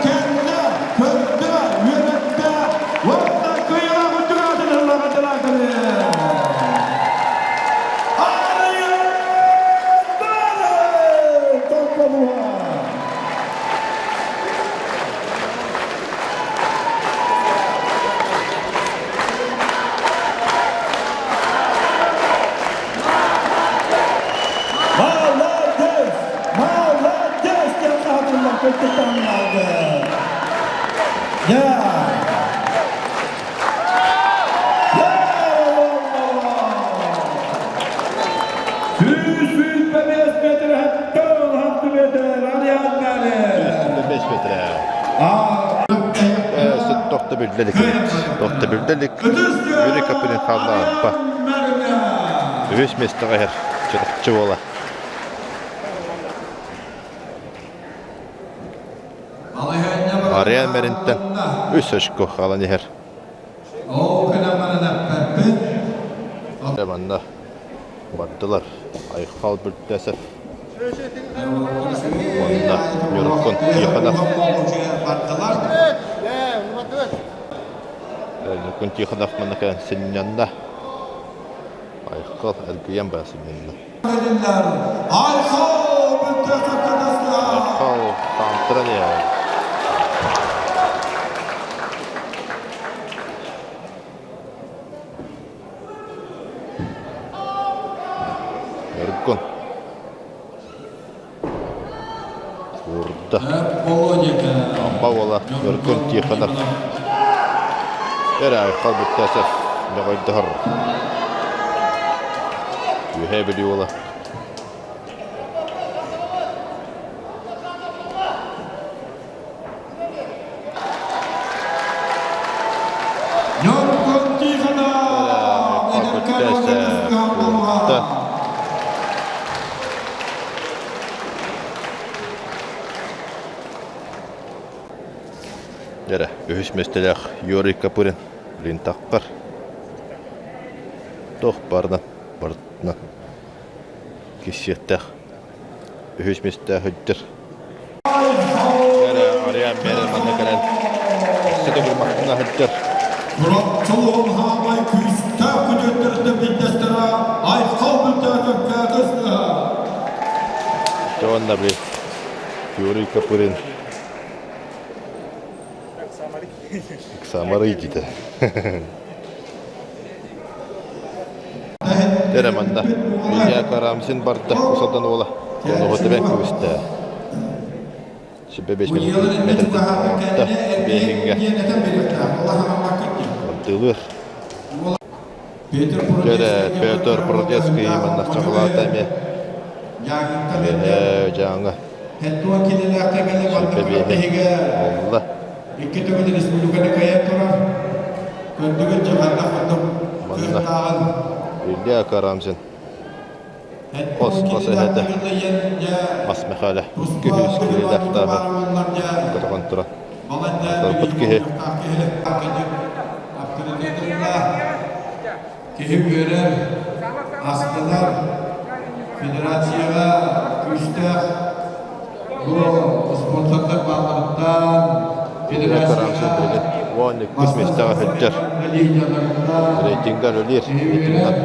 Кэннэ, көрдө, үөрэттэ уонна кыайыылаах үрдүк аатын ыллаҕа Молодец! Молодец! Диэн хаһытыллар көттүттэн алды. Я! 125 метр хаттан метр Ариаднаны.
125 метр. Тохто билделик. Тохто билделик. Юрий Каприн хаалла. Үһүс миэстэҕэ иһэр Чурапчы буола. Ариан Мэринтэн үс очко хаалан иһэр. Манна бардылар. Айхал Бүлтэсов уонна Ньургун Тихонов. Ньургун Тихонов манна кэлэн сынньанна. Айхал эргийэн бара сынньанна. Айхал хаамтаран иһэр. Ньургун. Уурда. Амма уола Ньургун Тихонов. Эрэ Айхал Бүттээсэп ньоҕойдоһор. Үөһээ Бүлүү уола. Дьэрэ, үһүс миэстэлээх Юрий Копырин Линтаххар туох баарынан барытынан киссиэттээх үһүс миэстээх сылдьар. Дьэрэ, Ариан Мерин манна кэлэн өссө төгүл махтана сылдьар.
Чурапчылыгын хаамай күүстээх күтүөттэртэн биирдэстэрэ Айхал Бүлтээтов Кээтэ сыһа.
Дьэ уонна били Юрий Копырин Самары дите. Эрэ манна Илья Карамзин барда Усалдан уола. Ону тэбэн кыбыста. Сибэ 5 метрден оҥорто. Бэһиҥҥэ. Тылыр. Дьэрэ Петр Бродецкий манна чаҕылаата эмиэ. Үөһээ Дьааҥы. Сүүрбэ буолла.
Икки төгүл республиканы кыайан турар. Көрдүгүт дьаһанна курдук
Манна Илья Карамзин хос хос эһэтэ Мас Михаля күһүс киһилээхтээҕи көтөҕөн туран Аатырбыт киһи.
Киһи үөрэр, астынар, федерацияҕа күүстээх бу спонсордар баалларыттан
федерацияҕа 12 миэстэҕэ сылдьар. Рейтингэ үлэлиир. Рейтингынан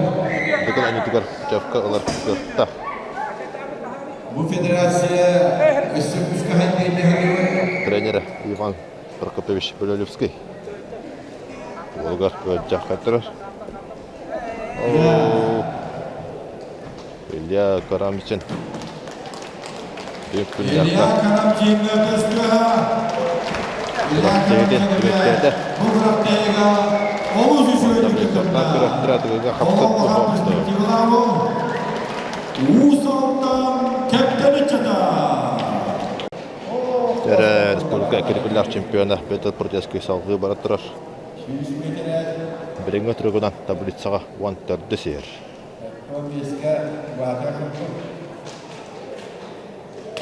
бүгүн анньытыгар путевка ылар кыахтаах.
Бу федерация өссө күүскэ хайдыыр
Тренерэ Иван Прокопьевич Белолюбский. Уолугар ыалдьааххай турар. Илья Карамзин.
Илья Карамзинга көстүөһэ.
Күрэхтэһиитин түмүктээтэ.
Бу күрэхтэһиигэ олус үчүгэйдик
Таблицаттан күрэхтэрэ тыгыга хапсыт бохто.
Уус Алдан Кэптэни чата.
Эрэ республика кирпиллээх чемпиона Петр Протеский салгыы бара турар. Билиҥҥи туругунан таблицаҕа 14 сиэр.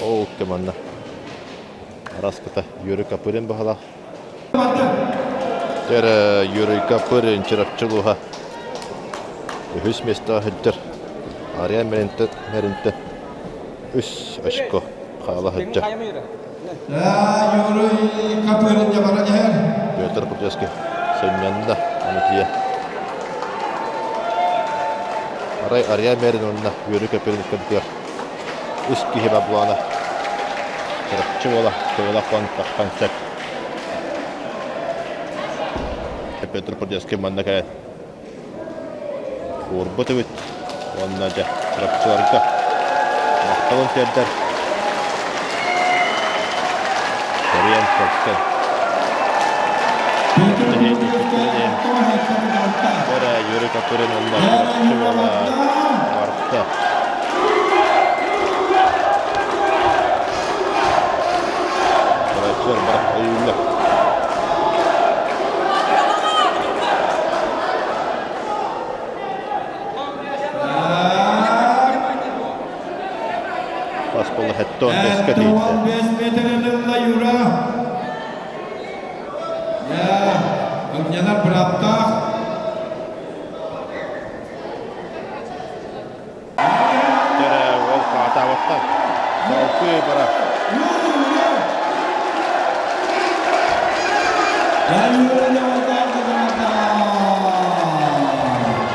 Ол кэманна араскыта Юрий Копырин баһылаах. Эрэ Юрий Копырин Чурапчы улууһа үһүс миэстэҕэ сылдьар. Ариан Мэринтэн үс очко хаала сылдьар.
Юрий Копырин дьабара иһэр.
Петр Кутецкий сынньанна, аны тиийэ. Арай Ариан Мерин уонна Юрий Копырин иккэрдигэр үс киһи баблана Чурапчы уола Кыыла таххан сөп. Петр Кутецкий манна кэлэн Уурбут эбит уонна дьэ чурапчыларга махталын тиэрдэр Кэриэн көрсөн Эрэ Юрий Копырин уонна Чурапчы уола барта. Чурапчылар бар өйүүллэр. Бас буолла хэттон бэскэ тиийдэ.
5 метрин Юра. Я, Огняна быраптаах.
Дьэрэ уол хаатаабаттан. Салгыы бара.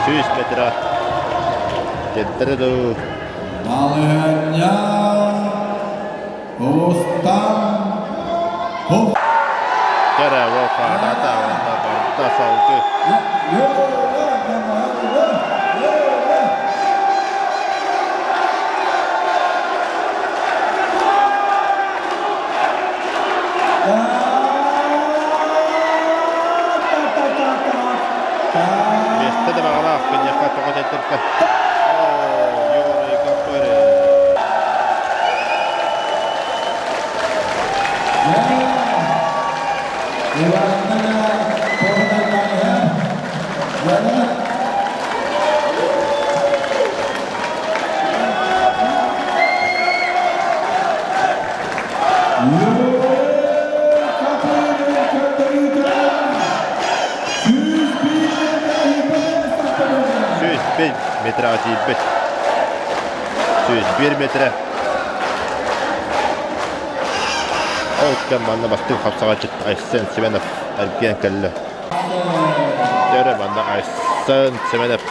100 метра. Тентэрэ дуу.
Балыһанньа Устан
Дьэрэ уол хаатаата уонна барда салгыы. Миэстэ да баҕалаах киниэхэ тоҕо тэтэркэ. Юрий Копырин. тиийбит. 101 метрэ. Ол кэм манна бастыҥ хапсаҕайчыт Айсен Семенов эргийэн кэллэ. Дьэ манна Айсен Семенов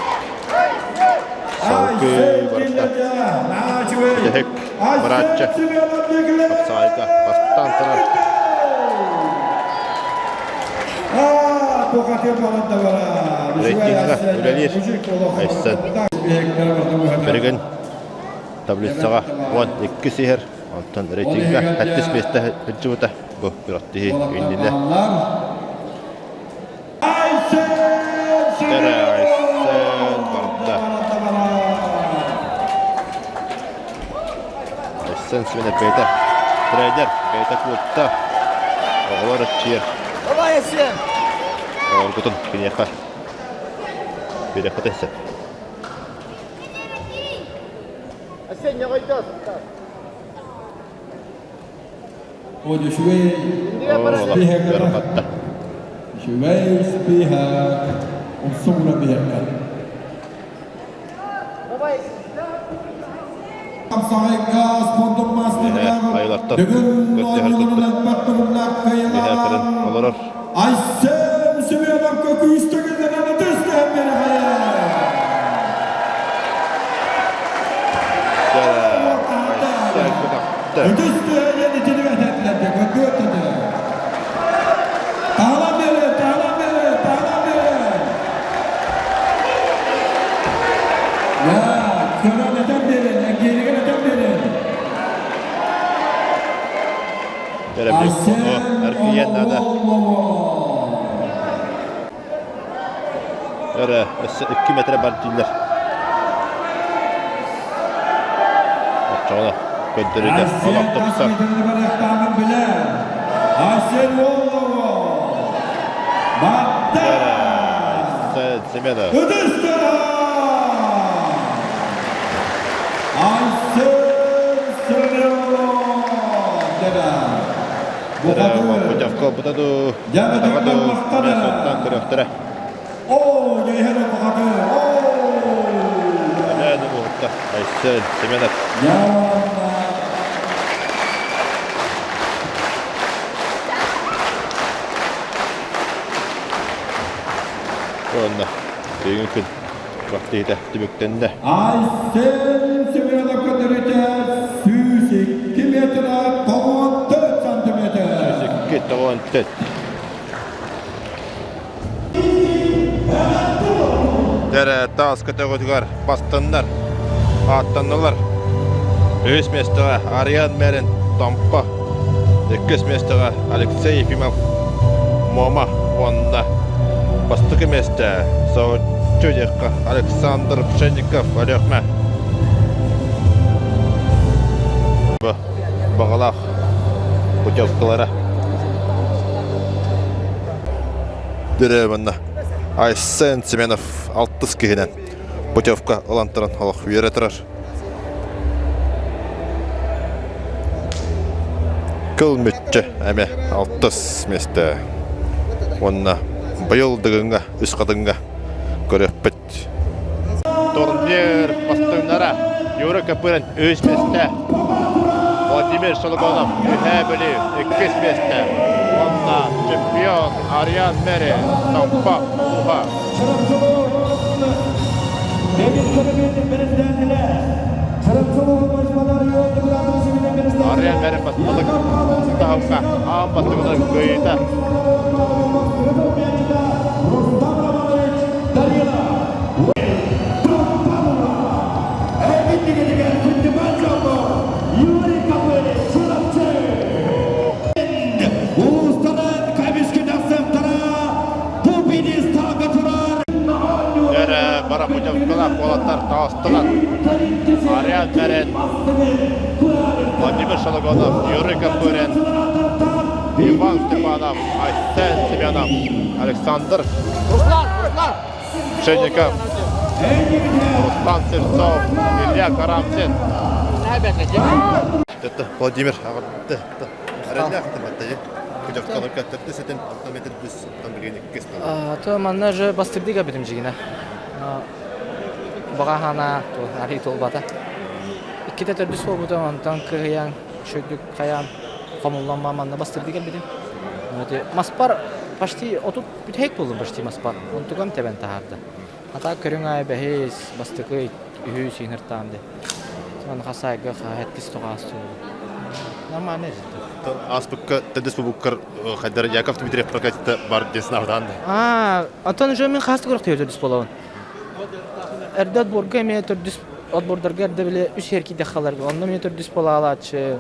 салгыы барда. Бүтэһик барааччы хапсаҕайга бастаан турар. Рейтингэ үлэлиир Айсен. Билигин таблицаҕа 12 иһэр, онтон рейтингэ 7 миэстэ сылдьыбыта. Бу күрэхтэһии иннинэ. Айсен барда. Айсен Семенов бэйэтэ тренер, бэйэтэ куотта. Оҕолор ыччыйар.
Давай, Айсен!
Оҕоргутун киниэхэ биэриэххитин сөп.
Айсен, не қойдос.
Үчүгэй
Ыарахатта.
Үчүгэй спиһак. Умсугура биһэккэ. Хапсаҕайга спордун маастарыгар
Айылартан
бүгүн
көрдөһөр
оонньууларын
курдук.
элбэх төгүллээх
Үөһээ көрөн
кыайыылаах
олорор.
Айсен Семеновка күүстэгиллэрин ытыстаһан биэрэхэйэ!
Айсен көтөхтө.
Ытыстаһан итини этэтилэрде көрдүөттөдө. Таалан бери, таалан бери, таалан бери. Я, көрөн этэн берин, энгиэригин этэн берин.
Эрэ эргийэн наада. Эрэ өссө 2 метр бар дииллэр. Оччоҕуна көрдөрүүтэ олох тупсар.
Айсен Оллово! Батта!
Айсен Семенов.
Ыдыстара! Айсен Семенов!
Путевка бута ду, атаға ду, соттан көрөктөрө.
О, дьэһэн бухаты! О!
Өлөөнү буһутта Айсен Семенов. Уонна бүгүн күн күрэхтэһиитэ түмүктэннэ.
Айсен Семенов көтөрүтэ 102 метр 94 сантиметр.
102 94. Дэрэ таас көтөҕүтүгэр бастаннар, ааттаннылар. Үһүс миэстэҕэ Ариан Мерин Томпо, иккис миэстэҕэ Алексей Ефимов Муома уонна бастакы миэстэ соһуччу диэххэ Александр Пшенников Өлүөхүмэ. Баҕалаах путевкалара. Дөрөөмөннө Айсен Семенов алтыс киһинэн путевка ылан туран олох үөрэ турар. Кыл мүччү эмэ алтыс миэстэ. Уонна быйыл Дыгыҥҥа, Үс Хатыҥҥа көрүөхпүт. Турнир бастыҥнара Юра Копырин үс миэстэ, Владимир Шологонов Үһээ Бүлүү иккис миэстэ уонна чемпион Ариан Мери Томпо улууһа. Ариан Мери бастылык таһымҥа аан бастакынан кыайыыта. Дөрө бара путевкалаах уолаттар таҕыстылар. Ариан Мэрин, Владимир Шологонов, Юрий Копырин, Иван Степанов, Айсен Семенов, Александр Пшенников, Руслан Сельцов, Илья Карамзин. Это Владимир аҕатты.
То манна же бастырдыга битим жигина. Баҕа санаа арыы туолбата. Иккитэ төрдүс буолбутум, онтон кыһыйан, үчүгэйдик хайаан хомуллан манна бастырды кэлбитим. Маспар почти 30 бүтэһик буоллум почти маспар. Онтугам тэбэн таһаарда. Ата көрүҥ аайы бэһис, бастакы, үһүс иҥиртаан ди. Аны хасайга хэттис тоҕаас Нормально это.
Ааспыкка төрдүс бубуккар хайдар Яков Дмитриев прокатита бар диэн санаабытаан да.
Аа, онтон уже мин хаас көрөх төрдүс буолабын. Эрдэ отборга эмиэ төрдүс отбордарга эрдэ били үс эр киидэххаларга онно эмиэ төрдүс буолаалааччы.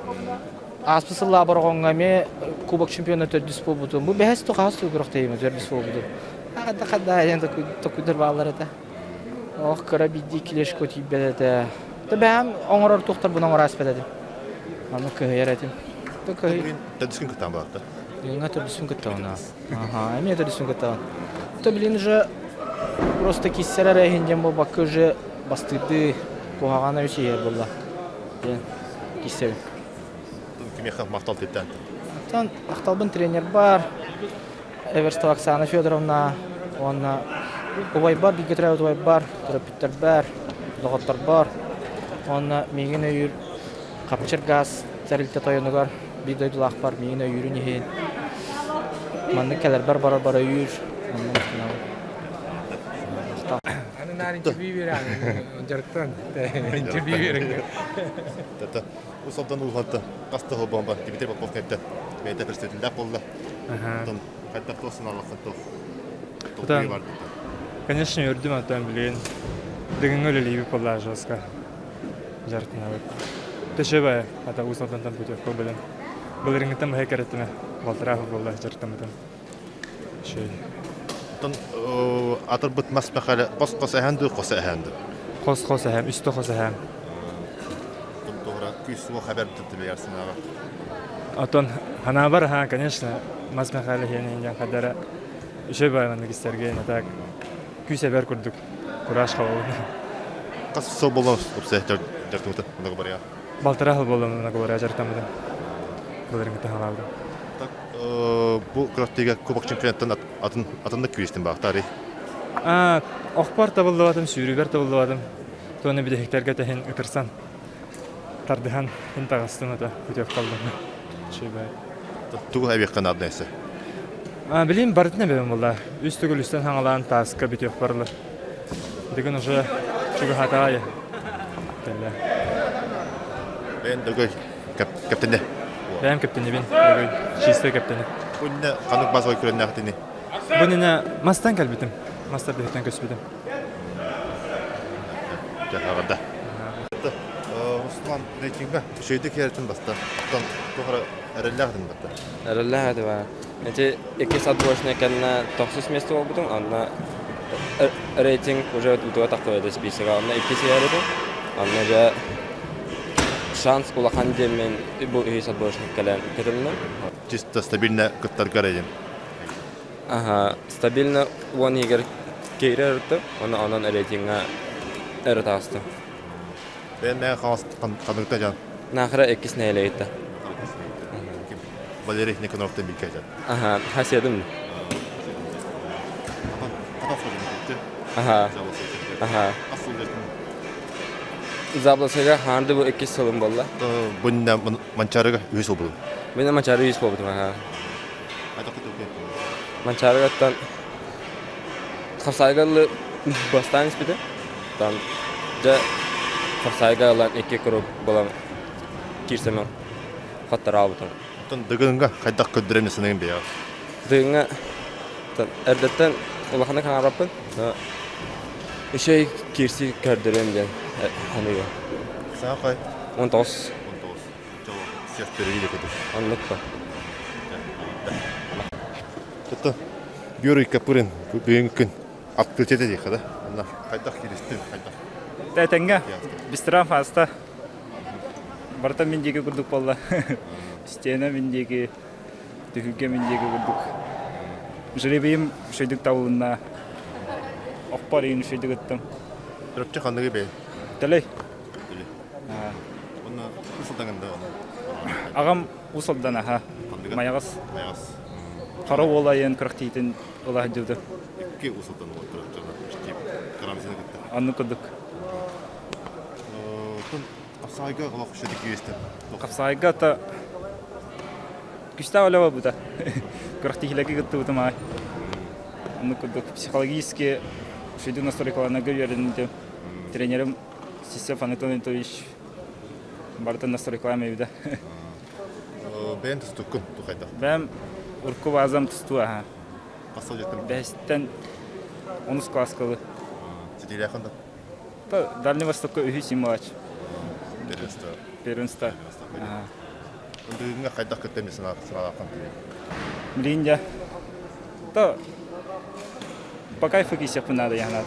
Ааспыт сыллаа Бороҕоҥҥо эмиэ кубок чемпиона төрдүс буолбутум. Бу бэһэс тухаас көрөх тэйимэ төрдүс буолбутум. Хадда хадда диэн токуйдар бааллар этэ. Ох, кыра биирдии килешко тиийбэт этэ. Тэ бэйэм оҥорор туохтарбын оҥоро ааспат этим. Аны кыһыйар этим.
Төрдүскүн кыттаан балатта.
Билиҥҥэ төрдүспүн кыттабын. Аха, эмиэ төрдүспүн кыттабын. То билин уже просто киссэр эрэ иһин диэн буолбакка уже бастыырдыы куһаҕана үс иһэр буолла диэн киссэбин.
Кимиэхэ махтал титтэн?
Оттон махталбын тренер бар, Эверстова Оксана Федоровна уонна убайбар, бииргэ төрөөбүт убайбар, төрөппүттэрбэр, доҕотторбор уонна миигин өйүүр Хапчыр гаас тэрилтэ тойонугар биир дойдулаахпар миигин өйүүрүн иһин маннык кэлэрбэр барарбар өйүүр онно махтанабын.
Аны наар интервью беремин дьарыктан интервью беремин.
Усалдан улаханта хаста холбоон Дмитрий Попов кэлтэ бэйэтэ представителлээх буолла. Оттон хайдах туох санаалаххын туох толкуйу бар
Конечно, үрдүм аттан билигин дыгыҥҥа үлэлиибит буолла жестко дьарыктанабыт. Төшөбө ата Уус Алдантан путевка билэн былырыҥҥыттан быһа кэрэттимэ балтараа сыл буолла дьарыктаммытым. Үчүгэй.
Оттон атырбыт мас мэхэлэ хос-хос эһэн дуу, хос эһэн дуу?
Хос-хос эһэм, үстэ хос эһэм.
Туһура күүс-уох эбэр түбэйэр санааҕа.
Оттон ханаабар аха, конечно, мас мэхэлэ иһэн диэн хадара үчүгэй баҕайы истэргэ так күүс эбэр курдук кураж хабабын.
Хас сыл буолла упсай дьарыктаммыта договория?
Балтараа сыл буолла договория дьарыктаммытым. Былырыҥҥыта хаалаабытым.
Так, бу күрэхтэһиигэ кубок чемпионаттан атын атыннык күүстүн баахтаарый?
Охпор табыллыбатым, сүүрүүбэр табыллыбатым. Туона бүтэһиктэргэ тэһин ытырсан, тардыһан ин таҕыстым ата путевка ыллым. Үчүгэй.
Тугу эбиэххэ наада эсэ?
Билим барытын эбэбин буолла. Үс төгүл үстэн хаҥалаан тааска бүтүөх барылар. Бүгүн уже чугаһатаайы кэллэ.
Бэйэн дөгөй кэптэнэ.
Бэйэм кэптэнибин, дөгөй, чистый кэптэнэ.
Бу иннэ ханнык базовай күрэннээхтини?
Бу иннэ мастан кэлбитим. Мастар бэһиттэн көспүтүм.
Дьаһаҕада. Руслан рейтингга үчүгэйдик киэрэтин баста. Оттон туох эрэ эрэллээх этин батта.
Эрэллээх этим аа. Эти иккис отборочный кэннэ тохсус место буолбутум, онно рейтинг уже утуга тахтыбыта списокка, онно иккис иһэр этим. Онно дьэ шанс улахан диэммин бу үһүс отборочник кэлэн кытынным.
Чисто стабильно кыттарга эрэ
Аха, стабильно уон иһигэр киирэр ырыттым, уонна онон рейтиҥҥа өрө таҕыстым.
Бэйэн хаҥас ханныгыта дьан?
Наахара иккис нэһилиэгиттэн.
Валерий Никоноровтан бииргэ дьан.
Аха, хасиадым. Аха. Аха. Забласыга хаанды бу иккис сылым буолла.
Бунна Манчаарыга үһүс сыл буолбутум.
Мин Манчаары үһүс буолбутум, аха. Манчаарыгаттан хапсаайга ыллы бастаан испитим. Там дьэ хапсаайга ылан икки круг буолан киирсэмин хотторообутум.
Оттон Дыгынга хайдах көрдөрөм саныгын бэйэҕэ?
Дыгыҥҥа эрдэттэн улаханнык хаҥарбаппын. Үчүгэй киирсии көрдөрүөм диэн саныыбын.
Саҥа хай?
19.
19.
Оннук па.
Тото Георгий Копырин бүгүнкү күн открытие диэххэ да. Онно хайдах кииристин, хайдах?
Тэтэҥҥэ бистрам фаста. Барыта мин диэки курдук буолла. Стена мин диэки, түһүлгэ мин диэки курдук. Жребийим үчүгэйдик табылынна. Охпор иин үчүгэйдик ыттым.
Төрөпчө ханныгы бэйэ?
Төлөй.
Уонна Уус Алдаҥҥа
Аҕам Уус Алдан аһа. Майаҕас.
Майаҕас.
Хара уол айан күрэхтиитин ыла сылдьыбыта.
Икки Уус Алдан уолаттара Карамзины кытта.
Оннук курдук.
Хапсаҕайга олох үчүгэй кииристим.
Хапсаҕайга та күстээх үлэ буолбута. Күрэхтэһиилэргэ кыттыбытым аҕай. Оннук курдук психологически үчүгэйдик настройкаланарга үөрэнним. Тренерим Сисев Анатолий Анатольевич барытын настройкалаан эбитэ.
Бэйэм тустуккун тухайдах.
Бэйэм урукку базам тустуу аха.
Хас сыл дьеттим?
Бэһистэн онус класскалы.
Ситиилээхин да?
Дальний Востокка үһүс символач.
Первенство.
Первенство.
Бүгүҥҥэ хайдах кыттан санаалааххын?
Билигин дьэ то по кайфу киисиэхпин наада яһанаат.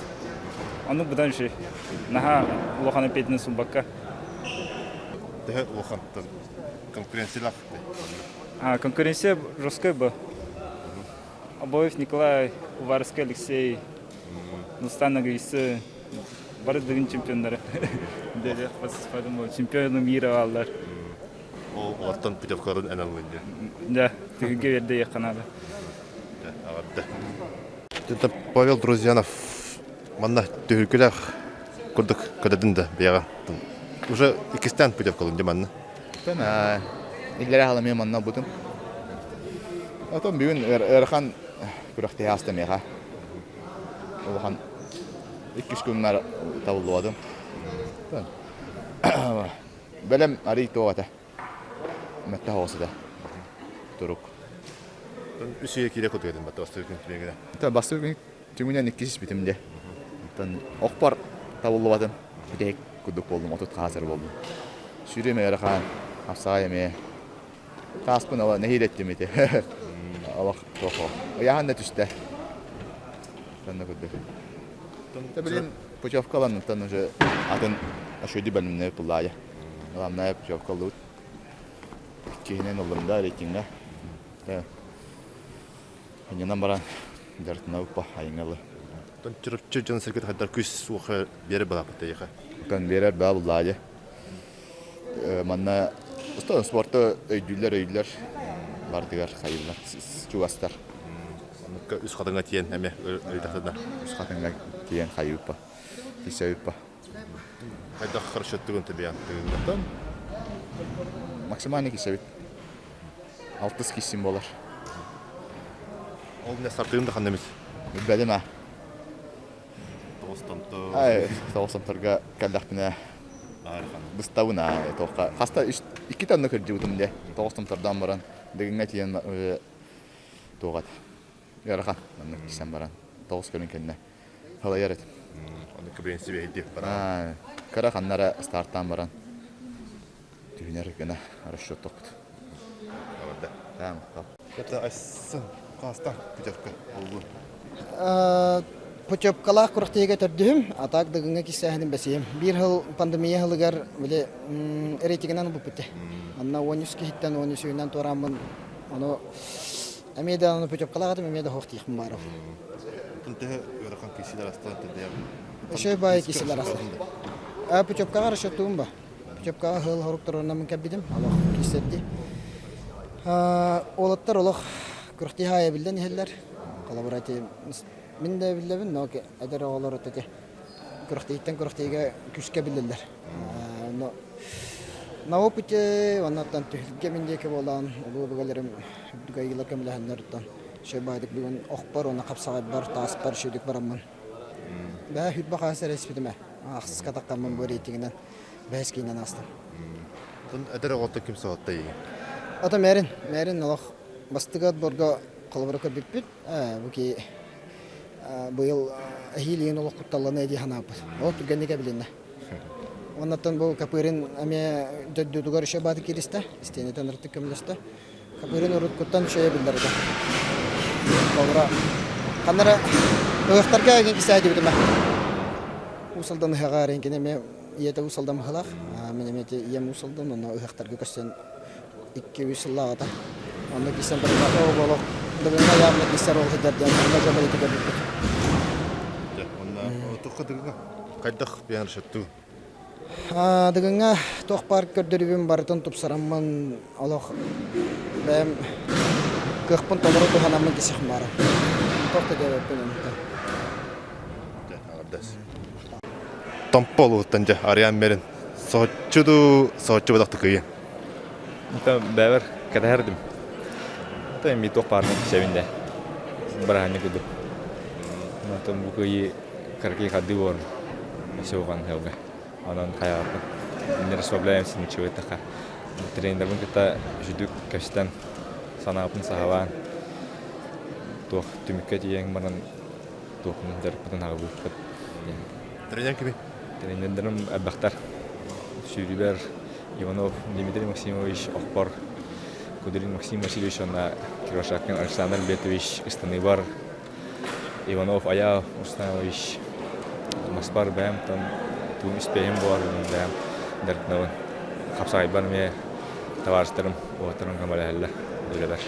Оннук быдан үчүгэй. Наһаа улахан эппиэтинэн сулбакка.
Төһө улахан конкуренциялаах?
А, конкуренция жесткая была. Обоев Николай, Уварский Алексей, Нустан Нагайсы, бары дыгын чемпионнары. Деді, подумал, чемпионы мира баллар.
Ол олортон путевкаларын эн аллын дии.
Да, түһүлгэ берде яққанады.
Ағарды. Павел Друзьянов манна түһүлгүлээх курдук көрөдүн да бэйэҕэ. Уже иккистээн путевкалын дии манна.
Иллэрэ халамыа манна бутум. Отон бүгүн ыарахан күрэхтэһэ аста миэхэ. Улахан иккис күннэр табыллыбатым. Бэлэм арый туох этэ. Мөттө хоҕус этэ. Турук.
Үс үйэ киирэ кутуйатын батта бастакы күн түмүгүнэ.
Бастакы күн түмүгүнэн иккис испитим де. Оттон охпор табыллыбатым. Бүтэһик курдук буоллум, 30 хаасыр буоллум. Сүүрүм ыарахан, хапсаҕай эмиэ. Тааспын ала нэһиилэттим ити. Олох туох Ыйааһын да түстэ. Сонно курдук. Билин путевка ыланныттан уже атын ошойду бэлэмнэбит буллаайа. Главное путевка ыллыбыт. Киһинэн ыллым да рейтингэ. Иннинэн баран дьарытына уппа айыҥалы.
Чурапчы дьон сиргэ хайдар күс суоха биэрэр балааппыт эйиэхэ.
Кан биэрэр баа буллаайа. Манна спорты өйдүүллэр өйдүүллэр бардыгар хайыллар чугастар.
Оннукка үс хатыҥа тиэн эмэ өйдөхтүнэ.
Үс хатыҥа тиэн хайыыппа. Тисэйиппа.
Хайдах расчеттыгын төбөйөн тыгыҥҥа?
Максимальный кисэбит. Алтыс киссин болар.
Ол не стартыгын да ханна эмит?
Билбэтим а.
Тоҕус
Ай, тоҕус кэллэхпинэ быстабын аа туохха хаста икки тонна кырдьыбытым де тоҕус томтордоон баран дыгыҥҥа тиийэн туох этэ ыарахан маннык кисэн баран тоҕус көрүн кэннэ халайар этим
Онно кыбыйын
баран кыра ханнара стартаан баран түһүнэр гына расчеттоппут
Путевкалаах күрэхтэһиигэ төрдүһүм, а так Дыгыҥҥа киссээһиним бэсиһим. Биир сыл пандемия сылыгар били рейтингинэн ылбыппыт дии. Онно 13 киһиттэн 13-үһүнэн туорааммын ону эмиэ да ону путевкалаах этим, эмиэ да суох диэхпин баарым.
Төһө ыарахан киһилэр астан тэллэйэр?
Өшөй баайы киһилэр астан. Путевкаҕа расчеттуум ба. Путевкаҕа ыһыл хоруктарынан кэлбитим, олох киирсэрдии. Уолаттар олох күрэхтэһии аайы эбиллэн иһэллэр. Холобура ити мин да эбиллэбин, но эдэр оҕолор ити күрэхтэһииттэн күрэхтэһиигэ күүскэ эбиллэллэр. Но на опыте оннуттан түһүлгэ мин диэки буолан улуу өбүгэлэрим үрдүк айыылар көмөлөһөннөр үчүгэй баайдык бүгүн охпор уонна хапсаҕайбар тааспар үчүгэйдик бараммын бэһэ хүрбэ хаас эрэ испитим ээ ахсыска таххаммын бу рейтингинэн бэһис киинэн аастым.
Оттон эдэр оҕоттон ким соһутта эйигин?
Ото мэрин, мэрин олох бастыгы отборго холобура көрбүппүт. Бу ки быйыл эһиил олох кутталланыа дии санаабыт. Ол түргэнник эбилиннэ. Оннуттан бу Капырин эмиэ дойдутугар еще бааты кииристэ, истиэнэтин ырытык көмөлөстө. Капырин уруткуттан үчүгэй биллэр этэ. Холобура, ханна эрэ ыһыахтарга эҥин кисээ диэбитим Уус Алдан ыһыаҕа эрин эмиэ ийэтэ Уус Алдан быһыылаах. Мин эмиэ ити ийэм Уус Алдан, онно ыһыахтарга көрсөн 2-3 сыллааҕыта. Онно киирсэн барбата ол олох Дыгыҥҥа явно киирсэр ол сылдьар диэн онно дьон бэлиэтии көрбүппүт.
Дьэ, онно туохха Дыгыҥҥа хайдах биһэн расчеттуу?
Дыгыҥҥа туох баар көрдөрүүбүн барытын тупсараммын олох бэйэм кыахпын толору туһанаммын кисиэхпин баара. Туох да диэбэппин онтон.
Томпо улууһуттан дьэ Ариан Мерин. Соһуччу дуу, соһуччу бодохтук кыйын.
Это бэбэр кэтэһэрдим. Это эми туох баарынан кисэбин да. Быраһанньык курдук. Онтон бу кыйы кыракый хардыы буолан өсө хылга. Онон хайаҕаппын. Не расслабляемся ничего таха. Тренербин кытта үчүдүк кэпсэтэн санаабын саҕалаан туох түмүккэ тиийэн баран туохпун дьарыкпытын аҕабыыппыт.
Тренер кими?
Тренердэрим элбэхтэр. Сүүрүүбэр Иванов Дмитрий Максимович, Охпор Кудрин Максим Васильевич уонна Кривошапкин Александр Альбертович ыстаныыбар Иванов Аял Рустанович Маспар бэйэм там туум испэһим буолар бэйэм дьарыктанабын. Хапсаҕайбар эмиэ табаарыстарым, уолаттарым көмөлөһөллөр үлэбэр.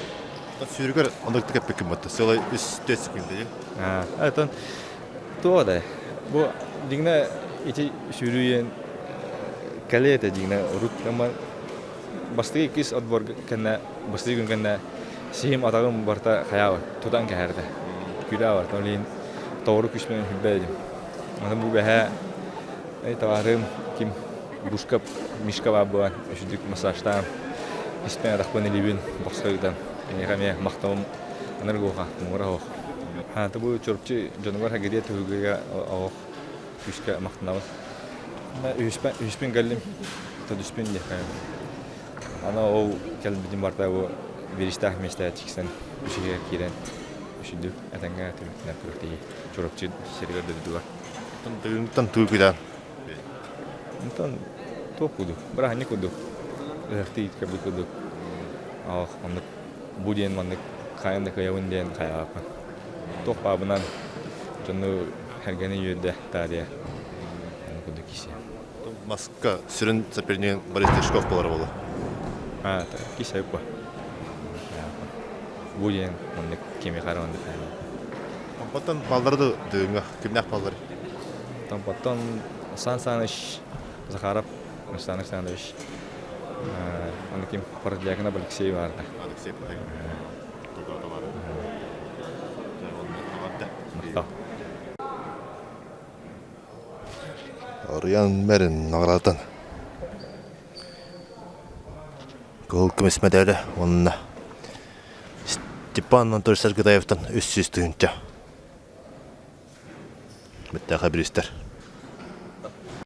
Сүүрүгэр оннук кэппиккин батта. Сыала үс 4 секунда.
Аа, отон туох да бу дьиҥнэ ити сүүрүү кэлиэ этэ дьиҥнэ урут ама бастакы иккис отбор кэннэ бастакы күн кэннэ сиһим атаҕым барыта хайаабат тутан кэһэрдэ күлэ барта ол иһин тоҕуру күспүнэн сүрбэ этим аны бу бэһээ эй табаарым ким Бушкап Мишка баар буолан үчүгдүк массажтаан испэн атахпын илиибин бохсо ыытан киниэхэ эмиэ махталым анаргуоха муҥура суох Хаата бу Чурапчы дьонугар хагирия түһүлгэгэ олох күүскэ махтанабын. Үһүспүн кэллим, төрдүспүн диэххэ. Аны ол кэлбитим барыта бу бириистээх миэстэ тиксэн үчүгэйгэ киирэн үчүгдүк этэҥҥэ түмүктэнэр күрэхтэһии Чурапчы сиригэр дойдутугар.
Тыгыҥтан тыы күдээн.
Онтон туох курдук, бырааһынньык курдук, ыһыахтыы кэбит курдук. Ох, оннук бу диэн маннык хайан да кыайабын диэн хайаҕаппын. Туох баабынан дьону эргэни үөрдэ таарыйа аны курдук кисе.
Маска сүрүн сопернигин Борис Тишков буолар буолуо.
А, кисе по. Бу диэн маннык кими хараманнык
Помпоттон баллары да дыыңа кимнээх баллары?
Помпоттон Сан Саныч Захаров Руслан Александрович аны ким Породякинов Алексей баарда.
Алексей Арыйан бэрин наҕараатан кыһыл көмүс мэдээлэ уонна Степан Анатольевич Саргыдаевтан 300 тыһыынча. Бэттээхэй бириистэр.